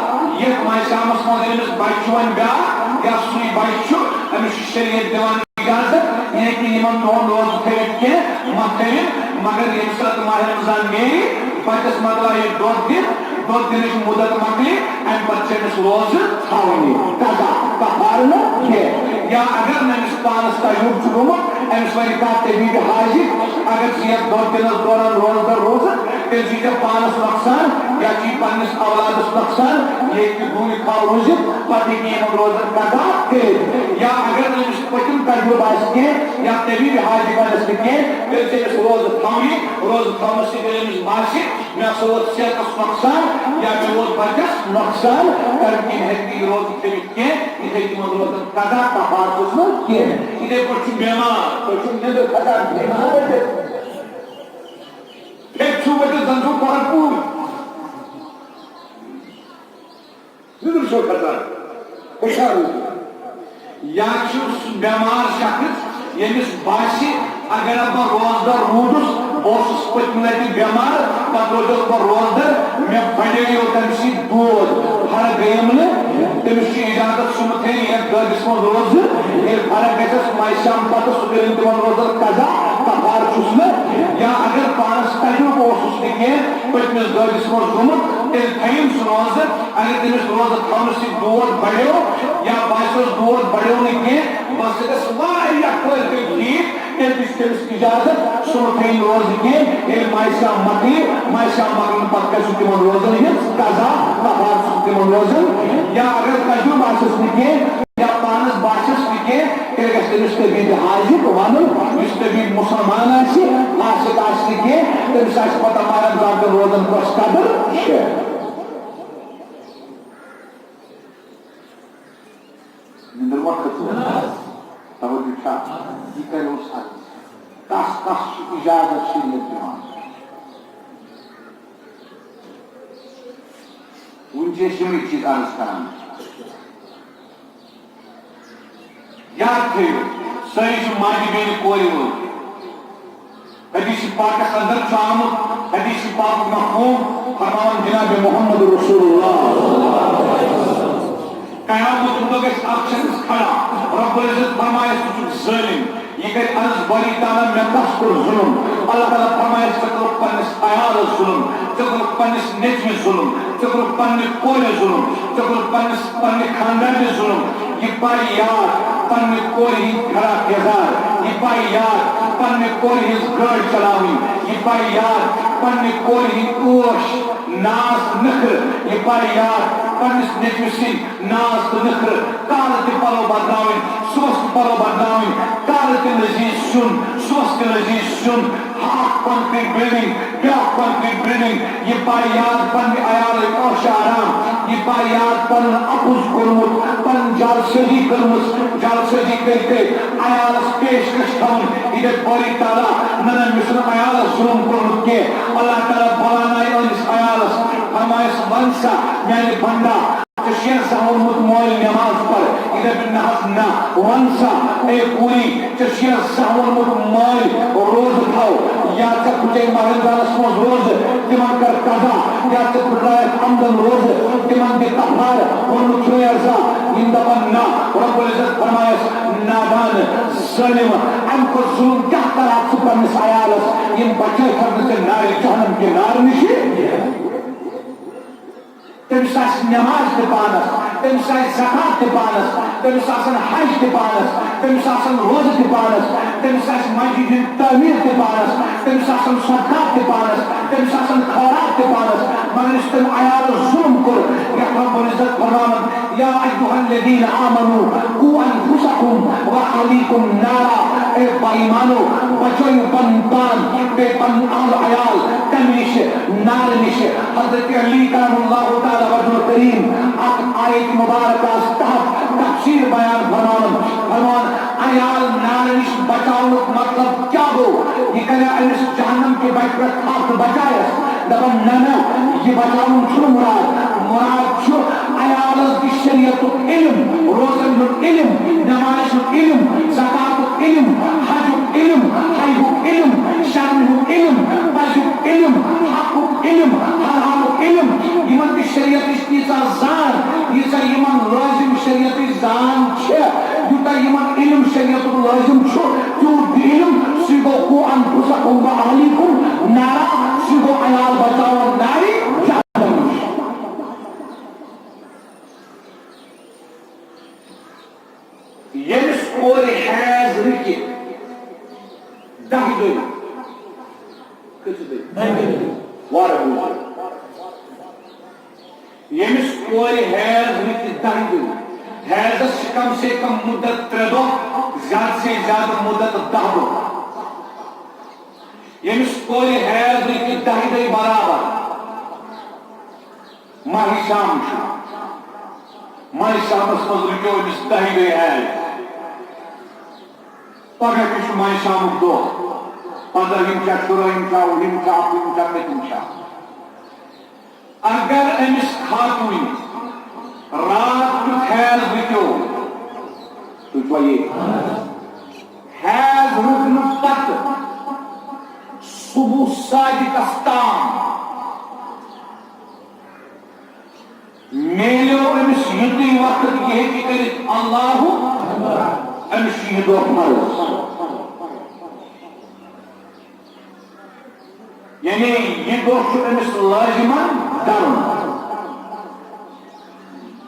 یتھ ماہِ صیامس منٛز أمِس بچہٕ چھُ وۄنۍ بیٛاکھ، یا سُے بچہٕ چھُ، أمِس چھُ شریعت دِوان اجازت، یہِ ہیٚکہِ نہٕ یِمن دۄہن روزٕ تھٲوِتھ کینٛہہ، مہ تھٲوِن، مگر ییٚمہِ ساتہٕ ماہِ رمضان نیرِ، بچس مۄکلایہِ دۄد دِتھ، دۄد دِنٕچ مُدت مۄکلہِ، اَمہِ پتہٕ چھِ أمِس روزٕ تھاوٕنۍ، قضا، کفارٕ نہٕ کینٛہہ۔ یا اگر نہٕ أمِس پانس تجرُبہٕ چھُ گوٚمُت، أمِس ونہِ کانٛہہ طبیب حاجی، اگر ژٕ یتھ دۄد دِنس دوران روزدر روٗزکھ، تیٚلہِ چھُے ژےٚ پانس نۄقصان، یا چھُے پننِس اولادس نۄقصان، ییٚتہِ تہِ دوٗرِ کھال روٗزِتھ، پتہٕ ہیٚکہِ یِمن روزن قضا کٔرِتھ۔ یا اگر نہٕ أمِس پٔتِم تجرُبہٕ آسہِ کینٛہہ، یا طبیب حاجی ونس نہٕ کینٛہہ، تیٚلہِ چھِ أمِس روزٕ تھاونہِ، روزٕ تھاونس سۭتۍ ییٚلہِ أمِس باسہِ، مےٚ ہسا ووت صحتس نۄقصان، یا مےٚ ووت بچس نۄقصان، تمہِ کِنۍ ہیٚکہِ نہٕ یہِ روزٕ تھٲوِتھ کینٛہہ، یہِ ہیٚکہِ یِمن روزن قضا کفارٕ چھُس نہٕ کینٛہہ۔ یِتھے پٲٹھۍ چھُ بٮ۪مار، تُہۍ چھِو نیٚنٛدٕر کھسان، بیٚیہِ ما ؤتھِتھ؟ پھیٚکہِ چھُو ؤتھِتھ، زن چھُو پران پوٗرٕ۔ نیٚنٛدٕر چھو کھسان، ہُشار روٗزِو۔ یا چھُ سُہ بٮ۪مار شخص، ییٚمِس باسہِ، اگر بہٕ روزدر روٗدُس، بہٕ اوسُس پٔتمہِ لٹہِ بٮ۪مار، پتہٕ روٗدُس بہٕ روزدر، مےٚ بڑیو تمہِ سۭتۍ دود، فرق گٔیم نہٕ، تٔمِس چھُ اجازت سُہ مہٕ تھٲوِن یتھ دٲدِس منٛز روزٕ، ییٚلہِ فرق گژھٮ۪س، ماہِ صیام پتہٕ سُہ کٔرِن تِمن روزن قضا، کفارٕ چھُس نہٕ۔ یا اگر پانس تجرُبہٕ اوسُس نہٕ کینٛہہ، پٔتمِس دٲدِس منٛز گوٚمُت، تیٚلہِ تھٲوِن سُہ روزٕ۔ اگر تٔمِس روزٕ تھاونہٕ سۭتۍ دود بڑیو یا باسیوس دود بڑیو نہٕ کینٛہہ، بس سُہ گژھِ واریاہ کٲلۍ کٲلۍ ٹھیٖک، تیٚلہِ تہِ چھُ تٔمِس اجازت، سُہ مہٕ تھٲیِن روزٕ کینٛہہ۔ ییٚلہِ ماہِ صیام مۄکلہِ، ماہِ صیام مۄکلنہٕ پتہٕ گژھِ تِمن روزن ہٕنٛز قضا، کفارٕ چھُ تِمن روزن۔ یا اگر تجرُبہٕ آسٮ۪س نہٕ کینٛہہ یا پانس باسٮ۪س نہٕ کینٛہہ، تیٚلہِ گژھِ تٔمِس طبیب حاجی وَنُن، یُس طبیب مُسلمان آسہِ، فاسق آسہِ نہٕ کینٛہہ، تٔمِس آسہِ پتہ ماہِ رمضان کٮ۪ن روزن کۄس قدر چھِ۔ نندر ما کھژو؟ توجہ چھا؟ یہ کرو سا۔ کس کس چھُ اجازت شریعت دِوان؟ وُنہِ چھِ أسۍ یِمٕے چیٖز عرض کران۔ یاد تھٲیِو، سٲنۍ چھِ ماجہِ بیٚنہِ کورِ وٲلۍ۔ حدیث پاکس اندر چھُ آمُت، حدیث پاک مفہوم فرماوان جناب محمد رسول اللہ۔ قیامت ہُنٛد گژھِ اکھ شخص کھڑا، رب العزت فرمایس، ژٕ چھُکھ ظٲلم۔ یہِ کرِ عرض، باری تعالیٰ، مےٚ کس کوٚر ظلم؟ اللہ تعالیٰ فرمایس، ژےٚ کوٚرُکھ پننِس عیالس ظلم، ژےٚ کوٚرُکھ پننِس نیٚچوِس ظلم، ژےٚ کوٚرُکھ پننہِ کورِ ظلم، ژےٚ کوٚرُکھ پننِس پننہِ خاندارنہِ ظلم۔ یہِ پاے یاد پننہِ کورِ ہٕنٛدۍ خراب کردار، یہِ پاے یاد پننہِ کورِ ہٕنٛز گٲڑۍ چلاوٕنۍ، یہِ پاے یاد پننہِ کورِ ہٕنٛدۍ عٲش، ناز، نخرٕ، یہِ پاے یاد پننِس نیٚچوِ سٕنٛدۍ ناز تہٕ نخرٕ، کالہٕ تہِ پلو بدلاوٕنۍ، صُبحس تہِ پلو بدلاوٕنۍ، کالہٕ تہِ لذیذ سیُن، صُبحس تہِ لذیذ سیُن، ہاکھ concrete building، بیٛاکھ concrete building، یہِ پاے یاد پننہِ عیالٕکۍ عٲش آرام، یہِ پاے یاد پنُن اپُز کوٚرمُت، پنٕنۍ جعل سٲزی کٔرمٕژ، جعل سٲزی کٔرۍ کٔرۍ عیالس پیشکش تھاوُن، یہِ دپہِ باری تعالیٰ، نہ نہ، مےٚ چھُنہٕ عیالس ظلم کوٚرمُت کینٛہہ، اللہ تعالیٰ بلانایہِ أہنٛدِس عیالس، فرمایس، ون سا میانہِ بندا، ژےٚ چھُیا زانٛہہ ووٚنمُت مٲلۍ نٮ۪ماز پَر؟ یہِ دَپہِ، نہ حظ نہ۔ وَن سا، اے کوٗری، ژےٚ چھُیا زانٛہہ ووٚنمُت مٲلۍ روزٕ تھاو؟ یا ژےٚ پھُٹے ماہِ رمضانَس منٛز روزٕ، تِمَن کر قضا۔ یا ژےٚ پھُٹرایَکھ عمدن روزٕ، تِمَن دِ کفارٕ۔ ووٚنمُت چھُنَے زانٛہہ؟ یِم دَپَن نہ۔ رب العزت فرمایَس، نادان، ظٲلِم، اَمہِ کھۄتہٕ ظُلُم کیٛاہ کَرَکھ ژٕ پنٛنِس عیالَس؟ یِم بچٲوتھَکھ نہٕ ژےٚ نارِ جہنم کہِ نارٕ نِشہِ۔ تٔمِس آسہِ نٮ۪ماز تہِ پانَس، تٔمِس آسہِ زکات تہِ پانَس، تٔمِس آسَن حج تہِ پانَس، تٔمِس آسَن روزٕ تہِ پانَس، تٔمِس آسہِ مسجد ہِنٛز تعمیٖر تہِ پانَس، تٔمِس آسَن صدقات تہِ پانَس، تٔمِس آسَن خٲرات تہِ پانَس، مگر یُس تٔمۍ عیالَس ظُلُم کوٚر، یَتھ رَبُّ العزت فرماوان، یا ایھا الذین آمنوا قوا انفسکم و اہلیکم نارا، اے بے ایمانو، بچٲیِو پنُن پان، بیٚیہِ پنُن اہل عیال کمہِ نِش؟ نارٕ نِش۔ حضرت علی کرم اللہ تعالیٰ وجہہ کریم، اکھ آیت مبارکہ تحت تفسیر بیان فرماوان، فرماوان، عیال نارٕ نِش بچاونُک مطلب کیٛاہ گوٚو؟ یہِ کریا أمِس جہنم کہِ بچہِ پٮ۪ٹھ تھپھ تہٕ بچایس؟ دپان، نہ، نہ، یہِ بچاوُن چھُنہٕ مراد۔ مراد چھُ عیالس دِ شریعتُک علم، روزن ہُنٛد علم، نمازِ ہُنٛد علم، زکاتُک علم، حجُک علم، حیہُک علم، شرمہِ ہُنٛد علم، پزیُک علم، حقُک علم، حرامُک علم۔ یِمن تہِ شریعتٕچ تیٖژاہ زان، ییٖژاہ یِمن لٲزِم شریعتٕچ زان چھےٚ، یوٗتاہ یِمن علم شریعتُک لٲزِم چھُ، تیوٗت دِ علم۔ سُہ گوٚو، قُوا اَنفُسَکُم وَأَہْلِیکُم نارا، سُہ گوٚو عیال بچاوان نارِ جہنم نِش۔ ییٚمِس کورِ حیض رُکہِ دَہہِ دۄہہِ، کٔژِ دۄہہِ؟ وارٕ بوٗزِو۔ ییٚمِس کورِ حیض رُکہِ دَہہِ دۄہہِ، حیضس چھِ کم سے کم مُدت ترٛےٚ دۄہ، زیادٕ سے زیادٕ مُدت دَہ دۄہ۔ ییٚمِس کورِ حیض رُکہِ دَہہِ دۄہہِ برابر، ماہِ صیام چھُ۔ ماہِ صیامس منٛز رُکیو أمِس دَہہِ دۄہہِ حیض۔ پگاہ تہِ چھُ ماہِ صیامُک دۄہ۔ پنٛداہِم چھا، شُراہِم چھا، وُہِم چھا، اَکوُہِم چھا، کٔژِم چھا؟ اگر أمِس خاتوٗنہِ راتھ کیُتھ حیض رُکیو، تُہۍ چھِوا ییٚتہِ؟ حیض رُکنہٕ پتہٕ صبح صادقس تام میلیو أمِس یُتُے وقت، یہِ ہیٚکہِ کٔرِتھ اللہ، أمِس چھُ یہِ دۄہ فرض۔ یعنی یہِ دۄہ چھُ أمِس لٲزِمن دَرُن۔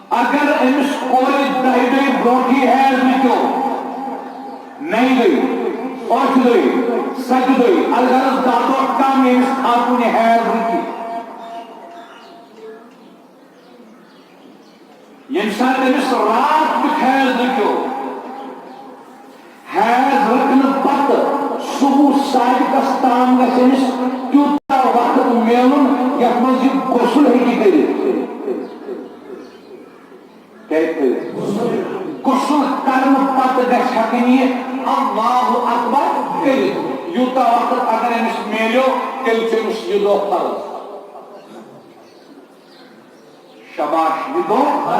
اگر أمِس کورِ دَہہِ دۄہہِ برونٛٹھٕے حیض رُکیو، نَیہِ دۄہہِ، ٲٹھِ دۄہہِ، سَتہِ دۄہہِ، الغرض دَہ دۄہ کم ییٚمِس خاتوٗنہِ حیض رُکہِ، ییٚمہِ ساتہٕ أمِس راتھ کیُتھ حیض رُکیو، حیض رُکنہٕ پتہٕ صبح صادقس تام گژھِ أمِس تیوٗتاہ وقت میلُن، یتھ منٛز یہِ غسل ہیٚکہِ کٔرِتھ۔ کیٛاہ ہیٚکہِ کٔرِتھ؟ غسل کرنہٕ پتہٕ گژھِ ہٮ۪کٕنۍ یہِ اللہ اکبر کٔرِتھ۔ یوٗتاہ وقت اگر أمِس میلیو، تیٚلہِ چھُ أمِس یہِ دۄہ فرض۔ شاباش، یہِ گوٚو۔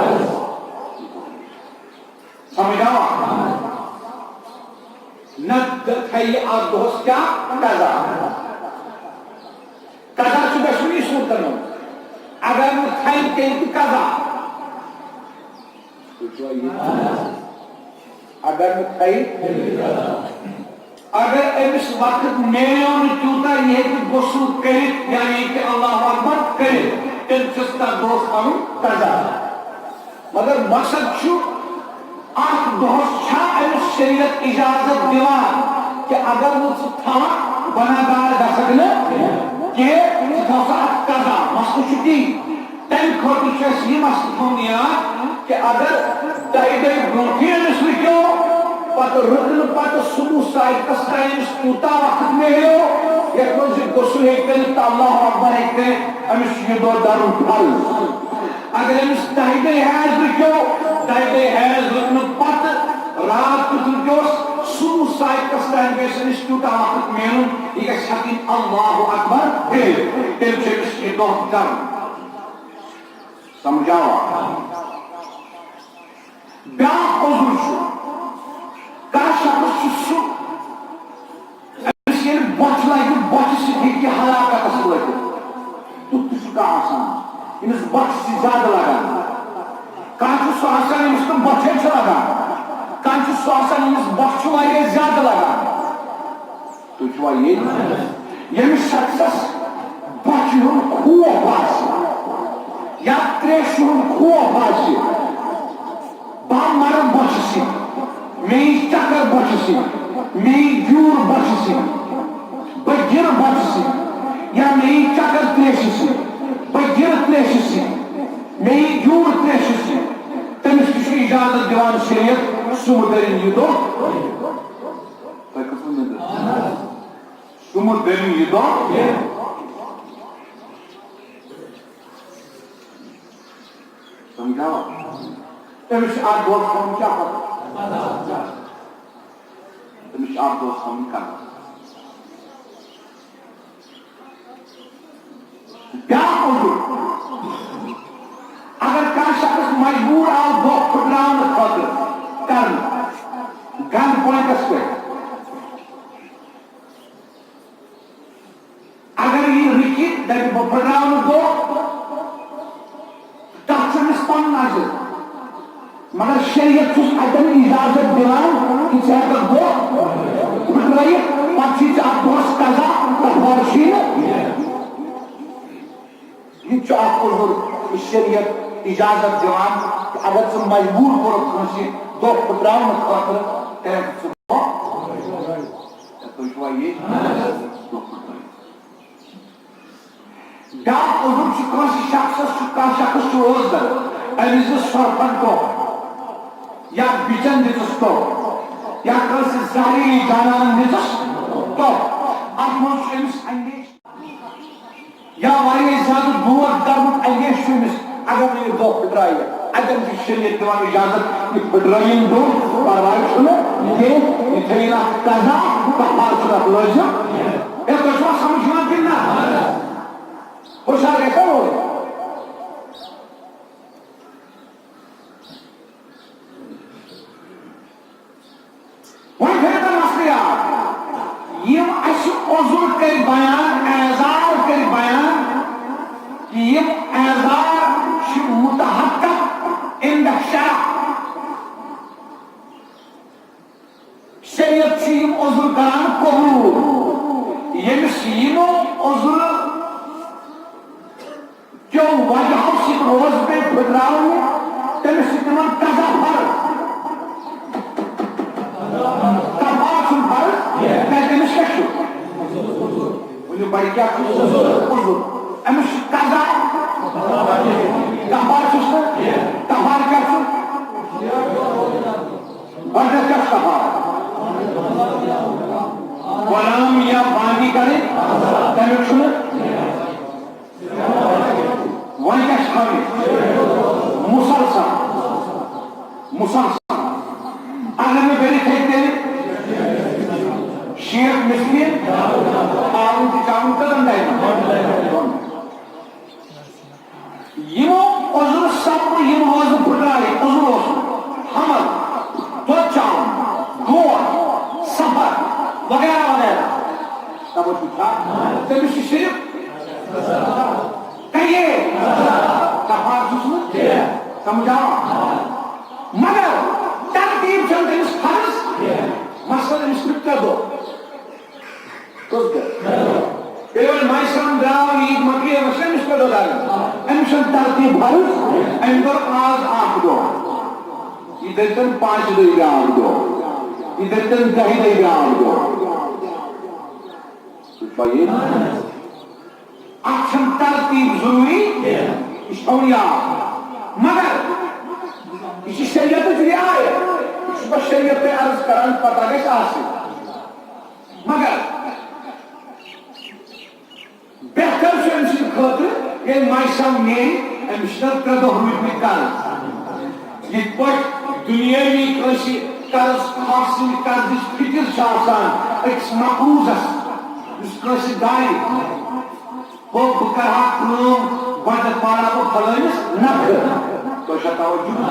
سمجھ آوا؟ نہ تھایہِ اتھ دۄہس کیٛاہ قضا؟ قضا چھُ دۄشوٕنی صوٗرتن منٛز۔ اگر نہٕ تھایہِ، تیٚلہِ تہِ قضا۔ تُہۍ چھِوا یہِ؟ اگر نہٕ تھایہِ، اگر أمِس وقت میلیو نہٕ تیوٗتاہ، یہِ ہیٚکہِ غسل کٔرِتھ، یعنی کہِ اللہ اکبر کٔرِتھ، تیٚلہِ چھُس تَتھ دۄہَس پَنُن قضا۔ مگر مقصد چھُ، اَتھ دۄہَس چھا أمِس شریعت اجازت دِوان کہِ اگر نہٕ ژٕ تھاوَکھ، گۄناہ گار گژھکھ نہٕ کینٛہہ، ژٕ تھاو سا اَتھ قضا؟ مسلہٕ چھُ تی۔ تَمہِ خٲطرٕ چھُ اَسہِ یہِ مسلہٕ تھاوُن یاد کہِ اگر دَہہِ دۄہہِ برونٛٹھٕے أمِس رُکیو، پَتہٕ رُکنہٕ پَتہٕ صبح صادقَس تام أمِس کوٗتاہ وقت میلیو، یَتھ منٛز یہِ غسل ہیٚکہِ کٔرِتھ تہٕ اللہ اکبر ہیٚکہِ کٔرِتھ، أمِس چھُ یہِ دۄہ دَرُن فرض۔ اگر أمِس دَہہِ دۄہہِ حیض رُکیو، دَہہِ دۄہہِ حیض رُکنہٕ پَتہٕ راتھ کیُتھ رُکیوس، صبح صادقَس تام گژھِ أمِس تیوٗتاہ وقت میلُن، یہِ گژھِ ہٮ۪کٕنۍ اللہ اکبر کٔرِتھ، تیٚلہِ چھُ أمِس یہِ دۄہ دَرُن۔ سمجھ آوا؟ بیٛاکھ عذر چھُ، کانٛہہ شخص چھُ سُہ، أمِس ییٚلہِ بۄچھِ لگہِ، بۄچھِ سۭتۍ ہیٚکہِ یہِ ہلاکتس وٲتِتھ۔ تیُتھ تہِ چھُ کانٛہہ آسان، ییٚمِس بۄچھِ چھِ زیادٕ لگان۔ کانٛہہ چھُ سُہ آسان، ییٚمِس نہٕ بۄچھے چھِ لگان۔ کانٛہہ چھُ سُہ آسان، ییٚمِس بۄچھِ چھُ واریاہ زیادٕ لگان۔ تُہۍ چھِوا ییٚتہِ؟ ییٚمِس شخصس بۄچھِ ہُنٛد خوف آسہِ یا تریشہِ ہُنٛد خوف آسہِ، بہٕ مرٕ بۄچھِ سۭتۍ، مےٚ یی چکر بۄچھِ سۭتۍ، مےٚ یی گیوٗر بۄچھِ سۭتۍ، بہٕ گِرٕ بۄچھِ سۭتۍ، یا مےٚ یی چکر تریشہِ سۭتۍ، بہٕ گِرٕ تریشہِ سۭتۍ، مےٚ یی گیوٗر تریشہِ سۭتۍ، تٔمِس تہِ چھُ اجازت دِوان شریعت، سُہ مہٕ کٔرِن یہِ دۄہ۔ دٔرِم یہِ دۄہ۔ سمجھاوا؟ تٔمِس چھِ اَتھ دۄہَس تھاوُن کیٛاہ پَتہ؟ تٔمِس چھِ اَتھ دۄہَس تھاوُن قدر۔ بیٛاکھ عذر، اگر کانٛہہ شخص مجبوٗر آو دۄہ پھٕٹراونہٕ خٲطرٕ کرنہٕ، گنٛد پوینٹس پٮ۪ٹھ، اگر یہِ رُکہِ، دَپہِ، "بہٕ پھٕٹراونہٕ دۄہ"، تَتھ چھُ أمِس پَنُن عذر۔ مگر شریعت چھُس اَتٮ۪ن اِجازت دِوان کہِ ژٕ ہٮ۪کَکھ دۄہ پھٕٹرٲیِتھ، پَتہٕ چھُے ژےٚ اَتھ دۄہَس قضا، کفارٕ چھُے نہٕ۔ یہِ تہِ چھُ اَکھ عذر، یہِ شریعت اِجازت دِوان کہِ اگر ژٕ مجبوٗر کوٚرُکھ کٲنٛسہِ دۄہ پھٕٹراونہٕ خٲطرٕ، تیٚلہِ ہٮ۪کَکھ ژٕ دۄہ، تُہۍ چھِوا یہِ؟ دۄہ پھٕٹرٲیِتھ۔ بیٛاکھ عذر چھُ کٲنٛسہِ شخصس، چھُ کانٛہہ شخص چھُ روزدر، أمِس دِژ سۄرپھن ٹوٚپھ یا بِچن دِژٕس ٹوٚپھ یا کٲنٛسہِ زہریلی جانورن دِژٕس ٹوٚپھ۔ اتھ منٛز چھُ أمِس اندیشہٕ یا واریاہ زیادٕ دود کرنُک اندیشہٕ چھُ أمِس۔ اگر نہٕ یہِ دۄہ پھٕٹرایہِ، اتٮ۪ن چھُ شریعت دِوان اجازت، یہِ پھٕٹرٲیِن دۄہ، پرواے چھُنہٕ کینٛہہ، یہِ تھٲیِن اتھ قضا، کفارٕ چھُنہٕ اتھ لٲزم۔ ہے، تۄہہِ چھُوا سمجھ یِوان کِنہٕ نہ؟ ہُشار گژھِ نا روزُن۔ وۄنۍ تھٲیِو تُہۍ مسلہٕ یاد، یِم اَسہِ عذر کٔرۍ بیان، اعذار کٔرۍ بیان، یِم اعذار چھِ متحقق عند الشرع۔ شریعت چھُ یِم عذر کران قبول۔ ییٚمِس یِمو عذرو کیو وجہو سۭتۍ روز پیٚیہِ پھٕٹراونہٕ، تٔمِس چھِ تِمن قضا فرض۔ کفارٕ چھُنہٕ فرض، کیٛازِ تٔمِس کیٛاہ چھُ؟ ؤنِو، بڑِ کیٛاہ چھُ؟ عذر۔ أمِس چھُ قضا، کفارٕ چھُس نہٕ۔ کفارٕ کیٛاہ چھُ؟ گۄڈٕنیتھ کیٛاہ چھُ کفارٕ؟ غلام یا بندی کرٕنۍ، تمیُک چھُنہٕ۔ وۄنۍ کیٛاہ چھُ تھاوٕنۍ؟ مسلسل۔ مسلسل۔ اگر نہٕ کٔرِتھ ہیٚکہِ تیٚلہِ شیٹھ مسکیٖن، کھاوُن تہٕ چاوُن کٔژَن ٹایمَن؟ یِمو عذرو سببہٕ یِم روزٕ پھٕٹرایہِ، عذر اوس حمل، دۄد چاوُن، دود، سفر وغیرہ وغیرہ۔ توجہ چھا؟ تٔمِس چھُ صرف کریے کفارٕ چھُس نہٕ سمجھاوان۔ مگر ترتیٖب چھَنہٕ تٔمِس فرض۔ مثلاً أمِس چھِ ترٛےٚ دۄہ۔ کٔژ گٔے؟ ییٚلہِ وۄنۍ ماہِ صیام درٛاو، عیٖد مۄکلے، وۄنۍ چھِ أمِس پٮ۪ٹھ روزدار۔ أمِس چھَنہٕ ترتیٖب فرض، أمۍ کوٚر آز اَکھ دۄہ، یہِ دٔپۍتَن پانٛژِ دۄہہِ بیٛاکھ دۄہ، یہِ دٔپۍتَن دَہہِ دۄہہِ بیٛاکھ دۄہ۔ تُہۍ چھِوا یہِ؟ اَتھ چھَنہٕ ترتیٖب ضروٗری، یہِ چھُ تھاوُن یاد۔ مگر یہِ چھِ شریعتٕچ رعایت، یہِ چھُس بہٕ شریعت تۄہہِ عرض کران، پتہ گژھِ آسٕنۍ۔ مگر بہتر چھُ أمۍ سٕنٛدِ خٲطرٕ، ییٚلہِ ماہِ صیام نیرِ، أمِس چھِ ترٛےٚ دۄہ روٗدۍمٕتۍ قرض۔ یِتھ پٲٹھۍ دُنیٲوی کٲنٛسہِ قرض، خاص سٕنٛدِ قرضٕچ فِکر چھِ آسان أکِس مقروضس، یُس کٲنٛسہِ دارِ، ہو، بہٕ کرٕ ہا کٲم، گۄڈٕ پارٕ ہا بہٕ فلٲنِس نکھٕ۔ تۄہہِ چھا توجہ؟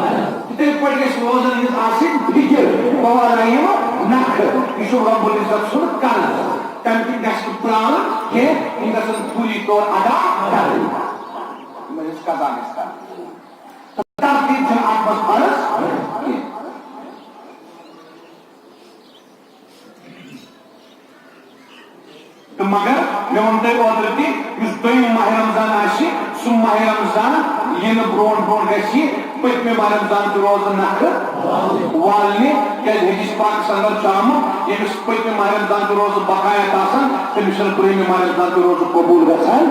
تِتھَے پٲٹھۍ گژھِ روزن ہٕنٛز آسٕنۍ فِکر، بہٕ والہٕ ہا یِم نکھٕ۔ یہِ چھُ رب العزت سُنٛد قرض۔ تَمہِ کِنۍ گژھِ نہٕ پرٛارُن کینٛہہ، یِم گژھن فوری طور ادا کرٕنۍ۔ یِمن ہٕنٛز قضا گژھِ کرٕنۍ۔ ترتیٖب چھَنہٕ اَتھ منٛز فرض کینٛہہ۔ تہٕ مگر مےٚ ووٚن تۄہہِ اوترٕ تہِ، یُس دوٚیِم ماہِ رمضان آسہِ، سُہ ماہِ رمضان یِنہٕ برونٛٹھ برونٛٹھ گژھِ یہِ پٔتمہِ ماہِ رمضان تہِ روزٕ نکھٕ والنہِ، کیٛازِ حدیث پاکس اندر چھُ آمُت، ییٚمِس پٔتمہِ ماہِ رمضان تہِ روزٕ بقایت آسن، تٔمِس چھُنہٕ برٛونٛہمہِ ماہِ رمضان تہِ روزٕ قبول گژھان۔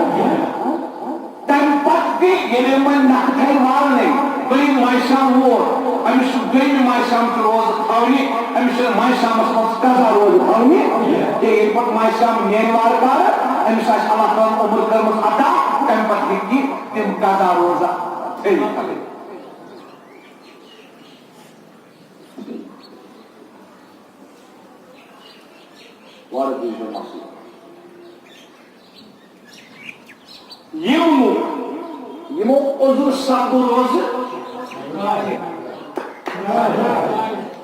تَمہِ پتہٕ تہِ ییٚلہِ وۄنۍ نکھٕ تھایہِ والنَے، دوٚیِم ماہِ صیام ووت، أمِس چھُ دوٚیمہِ ماہِ صیام چہِ روزٕ تھاونہِ، أمِس چھُنہٕ ماہِ صیامس منٛز قضا روزٕ تھاونہِ کینٛہہ۔ ییٚلہِ پتہٕ ماہِ صیام نیرِ وارٕ کارٕ، أمِس آسہِ اللہ تعالیٰ ہن عمر کٔرمٕژ عطا، تمہِ پتہٕ ہیٚکہِ تِم قضا روزٕ تھٲوِتھ۔ وارٕ گٔے یہِ مسلہٕ۔ یِم لوٗکھ یِمو عذر سببہٕ روزٕ،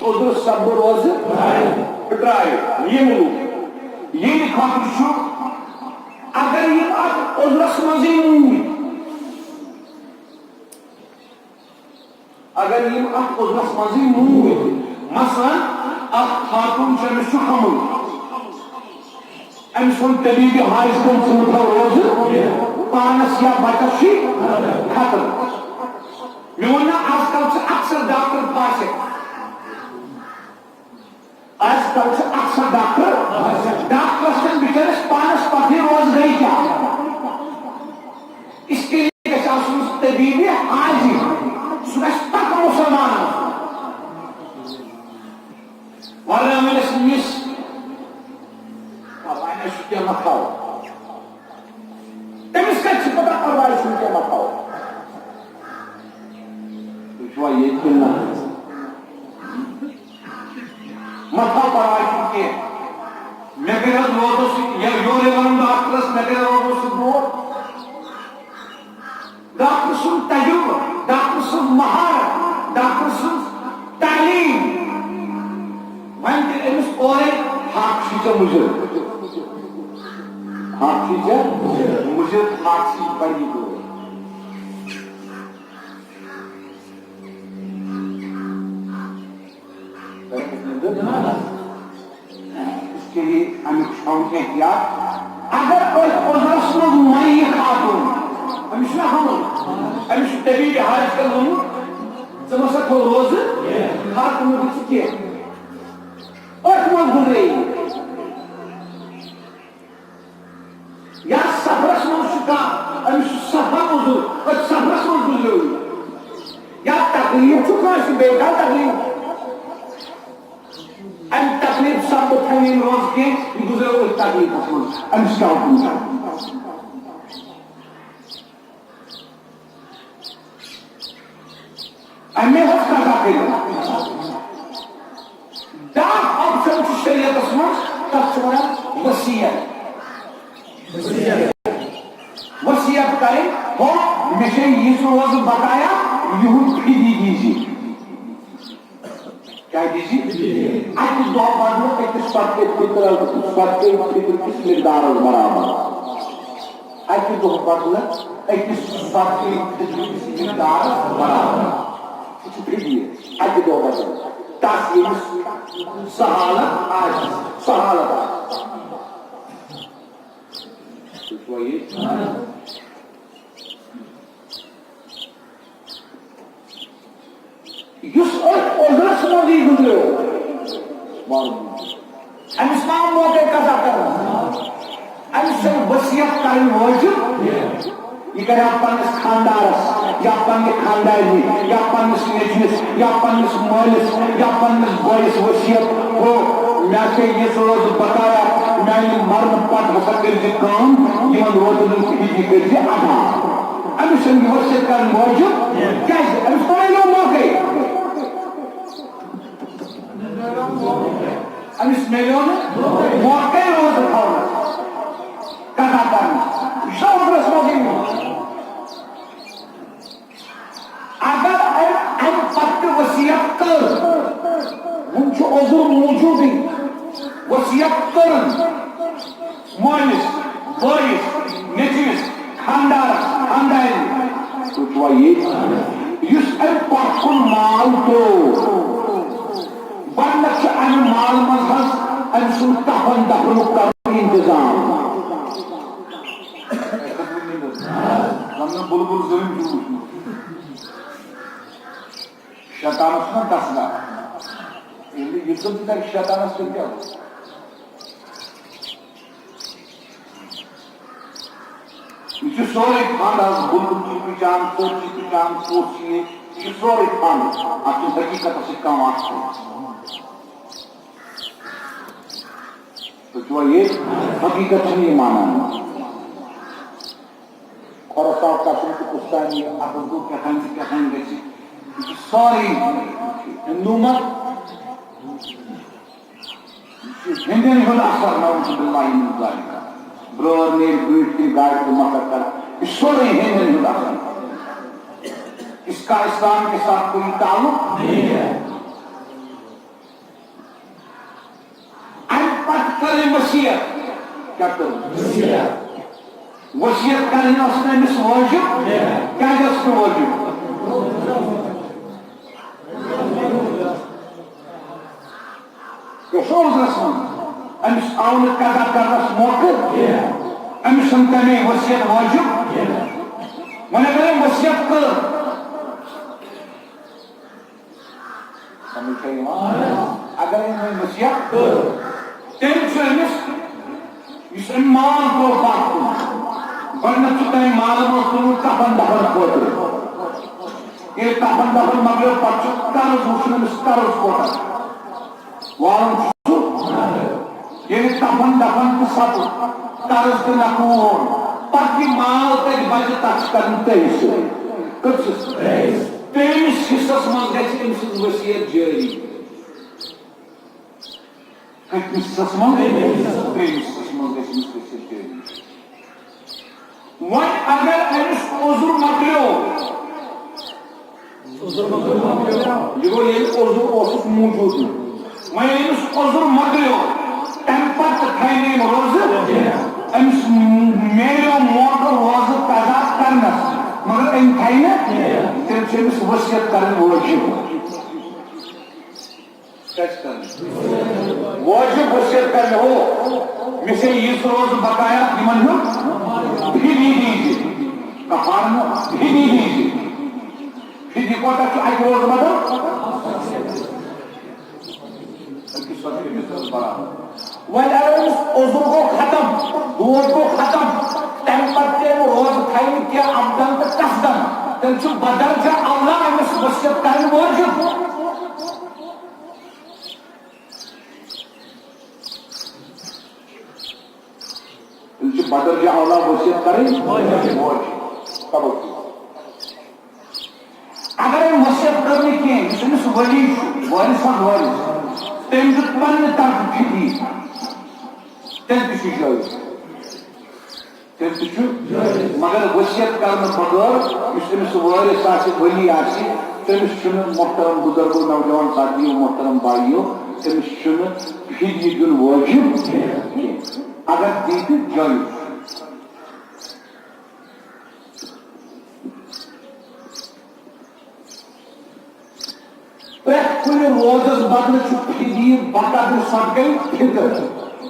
عذر سببہٕ روزٕ پھٕٹرایہِ، یِم لوٗکھ یِہنٛدِ خٲطرٕ چھُ، اگر یِم اتھ عذرس منٛزٕے موٗدۍ، اگر یِم اتھ عذرس منٛزٕے موٗدۍ، مثلاً، اکھ خاتوٗن چھِ، أمِس چھُ حمل، أمِس ووٚن طبیبہِ حاجتن، ژٕ مہٕ تھاو روزٕ، پانس یا بچس چھُے خطرٕ۔ مےٚ ووٚن نا، از کل چھِ اکثر ڈاکٹر فاسق۔ آج کل چھِ اکثر ڈاکٹر، ڈاکٹرس چھنہٕ بِچٲرِس پانس پتہٕے روزگٲری کیٛاہ۔ اس کے لیے گژھِ آسُن طبیبِ حاجی، سُہ گژھِ پکہٕ مُسلمان آسُن۔ ورنہ وۄنۍ ٲسۍ مِس، پرواے نہ چھُ کینٛہہ، مہ کھاو۔ تٔمِس کتہِ چھِ پتہ پرواے چھُنہٕ کینٛہہ، مہ کھاو۔ تُہۍ چھِوا ییٚتہِ کِنہٕ نہ؟ مہ تھاو پرواے چھُنہٕ کینٛہہ۔ مےٚ کٔرۍ حظ روزو سۭتۍ، یا یورے وَنُن ڈاکٹرس، مےٚ کٔرۍ روزو سۭتۍ برونٛٹھ۔ ڈاکٹر سُنٛد تجربہٕ، ڈاکٹر سٕنٛز مہارت، ڈاکٹر سٕنٛز تعلیٖم۔ وۄنۍ تہِ أمِس اورے حق چھُے ژےٚ مُضِر۔ حق چھُے ژےٚ مُضِر، حق چھُے پننہِ دور۔ اس کے لیے امیُک چھُ تھاوُن احتیاط۔ اگر أتھۍ عذرس منٛز مَرِ یہِ خاتوٗن، أمِس چھُنہ حمل، أمِس چھُ طبیبہِ حاجتن ووٚنمُت، ژٕ مہ سا تھوو روزٕ، خاتوٗن دوٚپُکھ ژٕ کینٛہہ۔ أتھۍ منٛز گُزرے یہِ۔ یا سفرس منٛز چھُ کانٛہہ، أمِس چھُ سفر موٚزوٗر، أتھۍ سفرس منٛز گُزریو یہِ۔ یا تکلیٖف چھُ کٲنٛسہِ، بیٚیہِ کانٛہہ تکلیٖف۔ اَمہِ تکلیٖف سببہٕ تھٲوِن روزٕ کینٛہہ، یہِ گُزریو أتھۍ تکلیٖفس منٛز، أمِس کیٛاہ حُکُم کرٕ؟ اَمے حظ قضا کٔرِو۔ بیٛاکھ option چھُ شریعتس منٛز، تَتھ چھِ وَنان وصیت۔ وصیت کَرٕنۍ، ہو، مےٚ چھےٚ یِژھ روزٕ بقایا، یِہُنٛد فدی دیٖزِ۔ کیٛاہ دیٖزِ؟ اَکہِ دۄہ بدلہٕ أکِس صدقے فطر، صدقے فطر کِس مقدارس برابر۔ اَکہِ دۄہ بدلہٕ أکِس صدقے فطر کِس مقدارس برابر۔ سُہ چھُ فدیہ۔ اَکہِ دۄہ بدلہٕ۔ تَس ییٚمِس سُہ حالت آسہِ، سُہ حالت آسہِ۔ تُہۍ چھِوا یہِ؟ یُس أتھۍ عذرس منٛزٕے گُزریو، أمِس ما آو موقعے قضا کرنس؟ أمِس چھےٚ وصیت کرٕنۍ وٲجِب۔ یہِ کرِ ہا پننِس خاندارس یا پننہِ خاندارنہِ یا پننِس نیٚچوِس یا پننِس مٲلِس یا پننِس بٲیِس وصیت، ہو، مےٚ چھےٚ یِژھ روزٕ بقایا، میانہِ مرنہٕ پتہٕ ہسا کٔرۍ زِ کٲم، یِمن روزن ہٕنٛز فدی کٔرۍ زِ ادا۔ أمِس چھنہٕ یہِ وصیت کرٕنۍ وٲجِب، کیازِ؟ أمِس ما میلیو موقعے۔ أمِس میلیو نہٕ موقعے روزٕ تھاونس، قضا کرنس۔ یہِ چھُنہ عذرس منٛزٕے۔ اگر أمۍ اَمہِ پتہٕ تہِ وصیت کٔر، وُنہِ چھُ عذر موجودٕے، وصیت کٔرٕن، مٲلِس، بٲیِس، نیٚچوِس، خانٛدارَس، خانٛدارِنہِ۔ تُہۍ چھِوا ییٚتہِ؟ یُس أمۍ پَتھ کُن مال ترٛوو، گۄڈٕنٮ۪تھ چھُ اَمہِ مالہٕ منٛز حظ أمۍ سُنٛد کفن دفنُک کَرُن اِنتظام۔ زَن نہٕ بُلبُل زٲنۍ چھُ وُچھمُت۔ شیطانَس چھُنہ دَسہٕ گاہ۔ ییٚلہِ یہِ زَن تہِ دَرِ شیطانَس، تیٚلہِ کیٛاہ گوٚو؟ یہِ چھُ سورُے خانٛدان، بُلبُل چھُ پِچان، ژوٚٹ چھِ پِچان، کوٚش چھِ یہِ۔ یہِ چھُ سورُے فن، اَتھ چھُنہٕ حقیٖقتس سۭتۍ کانٛہہ واسطہٕ۔ تُہۍ چھِوا ییٚتہِ؟ حقیٖقت چھُنہٕ یہِ مانان۔ خۄدا صاحب قسم تہٕ کُس تام یہِ اَتھ گوٚو کیٛاہ تام تہٕ کیٛاہ تام گژھِ۔ یہِ چھُ سورُے ہِندوٗ مت۔ یہِ چھُ ہیٚنٛدٮ۪ن ہُنٛد اثر، نعوذ باللہ من ذالک۔ برٲر نیرِ بٲتھۍ کِنۍ گاڑِ تہٕ مۄکھر کران۔ یہِ چھُ سورُے ہیٚنٛدٮ۪ن ہُنٛد اثر۔ اس کا اسلام کے ساتھ کوئی تعلق نہیں ہے۔ اَمہِ پتہٕ کٔر أمۍ وصیت۔ کیٛاہ کٔر؟ وصیت کرٕنۍ ٲس نہٕ أمِس وٲجِب۔ کیٛازِ ٲس نہٕ وٲجِب؟ یہِ اوس عذرس منٛز۔ أمِس آو نہٕ قضا کرنس موقعہٕ۔ أمِس چھُنہٕ تَمے وصیت وٲجِب۔ وۄنۍ اگر أمۍ وصیت کٔر، سمجھ چھا یِوان؟ اگر أمۍ وۄنۍ وصیت کٔر، تیٚلہِ چھُ أمِس، یُس أمۍ مال ترٛوو پتھ کُن، گۄڈٕنٮ۪تھ چھُ تَمہِ مالہٕ منٛز تُلُن کفن دفن خٲطرٕ۔ ییٚلہِ کفن دفن مۄکلیو، پتہٕ چھُ قرض وٕچھُن أمِس قرض کوٗتاہ۔ والُن چھُ سُہ، ییٚلہِ کفن دفن تہِ سپُد، قرض تہِ نکھوو، پتہٕ یہِ مال تتہِ بچہِ، تتھ چھِ کرٕنۍ تٔمۍ سۭتۍ۔ کٔژ چھِس؟ تٔمِس حصس منٛز گژھِ أمۍ سٕنٛز وصیت جٲری۔ کٔژمِس حصس منٛز؟ ترٛیٚیِمِس حصس منٛز گژھِ أمِس وصیت جٲری۔ وۄنۍ اگر أمِس عذر مۄکلیو، یہِ گوٚو ییٚلہِ عذر اوسُس موٗجوٗد نہٕ۔ وۄنۍ ییٚلہِ أمِس عذر مۄکلیو، تَمہِ پتہٕ تہِ تھایہِ نہٕ أمۍ روزٕ۔ أمِس میلیو موقعہٕ روزٕ قضا کرنس، مگر أمۍ تھایہِ نہٕ۔ تیٚلہِ چھُ أمِس وصیت کرٕنۍ وٲجِب۔ کیٛاہ چھِ کرٕنۍ؟ واجب وصیت کرنہِ ہو، مےٚ چھِ یِژھ روزٕ بقایا یِمن ہُنٛد فدی دیٖزِ۔ کفارٕ نہٕ، فدی دیٖزِ۔ فدی کوتاہ چھُ اَکہِ روزٕ بدل؟ أکِس رۄپیہِ أمِس ٲس برابر۔ وۄنۍ اگر أمِس عذر گوٚو ختم، دود گوٚو ختم، تَمہِ پتہٕ تہِ أمۍ روزٕ تھایہِ نہٕ کینٛہہ عمدن تہٕ قصدن، تیٚلہِ چھُ بدرجہ اولا أمِس وصیت کرٕنۍ وٲجب۔ تیٚلہِ چھُ بدرجہ اولا وصیت کرٕنۍ۔ توجہ۔ اگر أمۍ وصیت کٔر نہٕ کینٛہہ، یُس أمِس ولی چھُ، وارث ہا وارث، تٔمۍ دیُت پننہِ طرفہٕ فدی، تیٚلہِ تہِ چھُ جٲیِز۔ تیٚلہِ تہِ چھُ، مگر وصیت کرنہٕ بغٲر یُس أمِس وٲرِث آسہِ، ؤلی آسہِ، تٔمِس چھُنہٕ، محترم بُزرگو، نوجوان ساتھیو، محترم بایو، تٔمِس چھُنہٕ فدیہِ دیُن وٲجِب کینٛہہ۔ اگر دی تہِ جٲیِز۔ پرٛٮ۪تھ کُنہِ روزس بدلہٕ چھُ فدیہِ بقدر صدقے فطر۔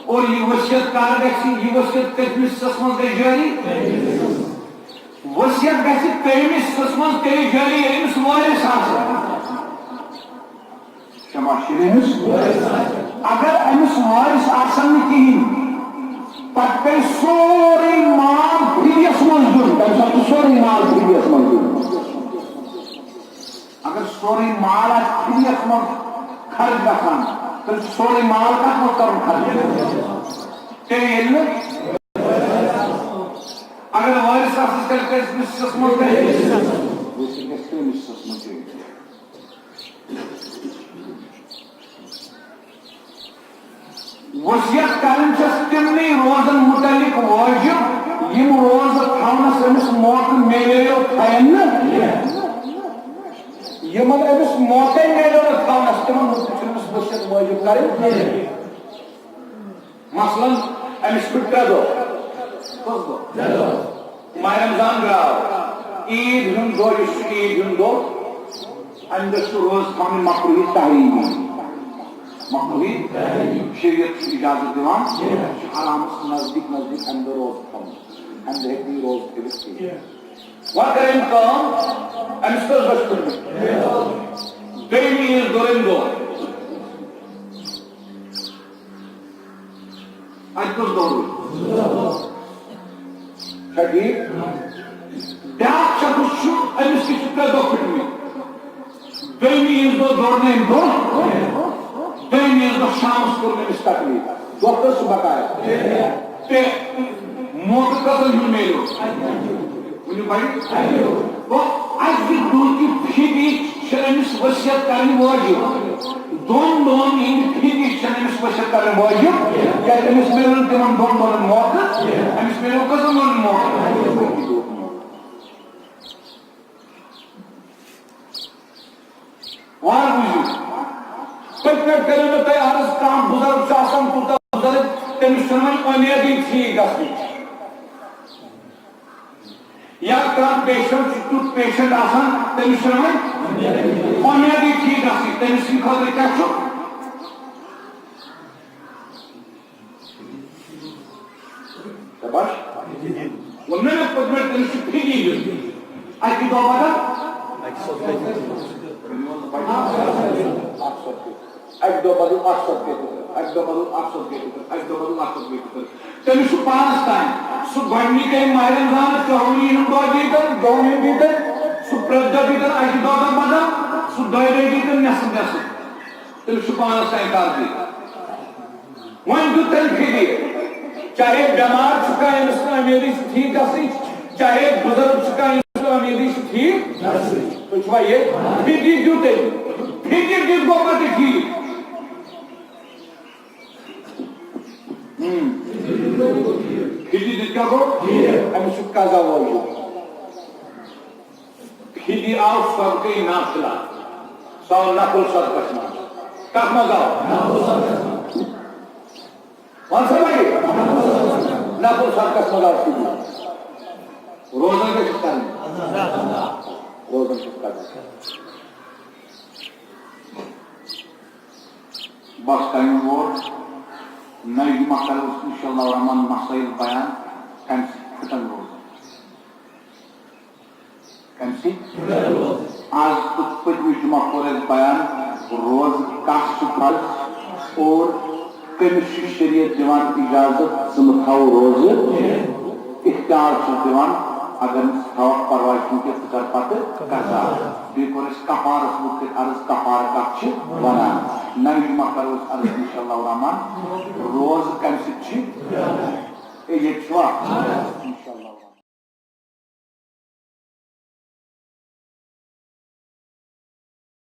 اور یہِ وصیت کر گژھِ؟ یہِ وصیت کٔژمِس حصس منٛز گژھِ جٲری؟ وصیت گژھِ ترٛیٚیمِس حصس منٛز تیٚلہِ جٲری، ییٚلہِ أمِس وٲرِث آسن۔ شاباش، ییٚلہِ أمِس، اگر أمِس وٲرِث آسن نہٕ کِہیٖنۍ، پتہٕ پیٚیہِ سورُے مال فدیَس منٛز دیُن، تَمہِ ساتہٕ چھُ سورُے مال فدیَس منٛز دیُن۔ اگر سورُے مال آسہِ فدیَس منٛز خرٕچ گژھان، تیٚلہِ چھُ سورُے مال کَتھ منٛز کَرُن خرٕچ؟ تیٚلہِ ییٚلہِ نہٕ، اگر وٲرِث آسہِ، تیٚلہِ کٔژمِس حصس منٛز گژھِ؟ وٲرِث گژھِ ترٛیٚیِمِس حصس منٛز۔ وصیت کرٕنۍ چھَس تِمنٕے روزن مُتعلق وٲجِب، یِم روزٕ تھاونس أمِس موقعہٕ میلیو تھاین نہٕ۔ یِمن أمِس موقعے میلیو نہٕ تھاونس، تِمن مُتعلق چھُنہٕ أمِس وصیت وٲجِب کرٕنۍ کینٛہہ۔ مثلاً، أمِس پھٕٹۍ ترٛےٚ دۄہ۔ کٔژ دۄہ؟ ترٛےٚ دۄہ۔ ماہِ رمضان درٛاو۔ عیٖد ہُنٛد دۄہ، یُس چھُ عیٖد ہُنٛد دۄہ، اَمہِ دۄہ چھُ روزٕ تھاونہِ مکروہی تحریمی۔ مکروہی شریعت چھُ اجازت دِوان، یہِ چھُ حرامس نزدیٖک نزدیٖک اَمہِ دۄہ روزٕ تھاوُن۔ اَمہِ دۄہ ہیٚکہِ نہٕ یہِ روزٕ تھٲوِتھ کینٛہہ۔ وۄنۍ کٔر أمۍ کٲم، أمِس کٔژ دۄہ چھِ پھٕٹمٕتۍ؟ دوٚیمہِ عیٖد دوٚرُن دۄہ۔ اَتہِ کُس دۄہ روٗد؟ چھا ٹھیٖک؟ بیٛاکھ شخص چھُ، أمِس تہِ چھِ ترٛےٚ دۄہ پھٕٹمٕتۍ۔ دوٚیمہِ عیٖذ دۄہ دوٚر نہٕ أمۍ دۄہ، دوٚیمہِ عیٖذ دۄہ شامَس کوٚر أمِس تکلیٖف، دۄہ کٔر سُہ بقایا۔ تہٕ موقعہٕ کٔژَن ہُنٛد میلیو؟ ؤنِو بھائی۔ گوٚو، اَکہِ دۄہ کہِ فدی چھِ أمِس وصیت کرٕنۍ وٲجِب۔ دۄن دۄہَن ہٕنٛدِ فدی چھِ أمِس وصیت کرٕنۍ وٲجِب۔ کیٛازِ أمِس میلیو نہٕ تِمَن دۄن دۄہَن موقعہٕ، أمِس میلیو کٔژَن دۄہَن موقعہٕ؟ اَکہِ دۄہ موقعہٕ۔ وار بوٗزِو، پٔتۍ پٮ۪ٹھ کٔرِو مےٚ تۄہہِ عرض، کانٛہہ بُزرگ چھُ آسان تیوٗتاہ بُزرگ، تٔمِس چھُنہٕ وۄنۍ اُمیدٕے ٹھیٖک گژھنٕچ۔ یا کانٛہہ پیشنٹ چھُ تیُتھ پیشنٹ آسان، تٔمِس چھُنہٕ وۄنۍ اُمیدٕے ٹھیٖک گژھنٕچ، تٔمِس سٕنٛدِ خٲطرٕ کیٛاہ چھُ؟ شاباش۔ ووٚن مےٚ نا پٔتمہِ لٹہِ، تٔمِس چھُ فِدی دیُن۔ اَکہِ دۄہ بدل اَکہِ صدقہٕ۔ اَکہِ دۄہ بدل اَکھ صدقہٕ۔ اَکہِ دۄہ بدل اَکھ صدقہٕ۔ اَکہِ دۄہ بدل اَکھ صدقہٕ۔ تٔمِس چھُ پانَس تام۔ سُہ گۄڈٕنِکے ماہِ رمضانَس کہوری ہُنٛد دۄہ دیٖتن، دۄن ہُنٛد دیٖتن، سُہ پرٛٮ۪تھ دۄہ دیٖتن اَکہِ دۄہ بدل، سُہ دۄیہِ دۄہہِ دیٖتن نٮ۪صٕف نٮ۪صٕف۔ تٔمِس چھُ پانَس تام کر دیُن۔ وۄنۍ دیُت تٔمۍ فِدی، چاہے بٮ۪مار چھُ کانٛہہ، أمِس نہٕ امیدٕے چھِ ٹھیٖک گژھٕنٕچ، چاہے بُزرگ چھُ کانٛہہ، أمِس نہٕ امیدٕے چھِ ٹھیٖک۔ تُہۍ چھِوا ییٚتہِ؟ فِدی دیُت تٔمۍ، فِدی دیُت گوٚو پَتہٕ ٹھیٖک۔ ہُم۔ فِدی دیُت کیٛاہ گوٚو؟ أمِس چھُ قضا وٲجِب۔ فِدی آو صدقے نافلہ، سُہ آو نفل صدقس منٛز۔ کتھ منٛز آو؟ وَن سا بھائی، نفل صدقس منٛز آو فِدی۔ روزن کیٛاہ چھُ کرُن؟ روزن چھُ کرُن۔ بس ٹایم ووت، نَیہِ جمعہ کرو أسۍ انشاءاللہ الرحمن مسائل بیان، کمہِ سۭتۍ پھٕٹن روزن۔ کمہِ سۭتۍ؟ آز تہٕ پٔتمہِ جمعہ کوٚر اَسہِ بیان، روزٕ کَس چھُ فرض اور کٔمِس چھُ شریعت دِوان اجازت ژٕ مہٕ تھاو روزٕ؟ اختیار چھُس دِوان، اگر نہٕ ژٕ تھاوکھ پرواے چھُنہٕ کینٛہہ، ژٕ کر پتہٕ قضا۔ بیٚیہِ کوٚر اَسہِ کفارس مُتعلق عرض، کفارٕ کَتھ چھِ وَنان؟ نَیہِ جمعہ کرو أسۍ عرض انشاءاللہ الرحمن، روزٕ کمہِ سۭتۍ چھِ؟ اے، ییٚتہِ چھُوا؟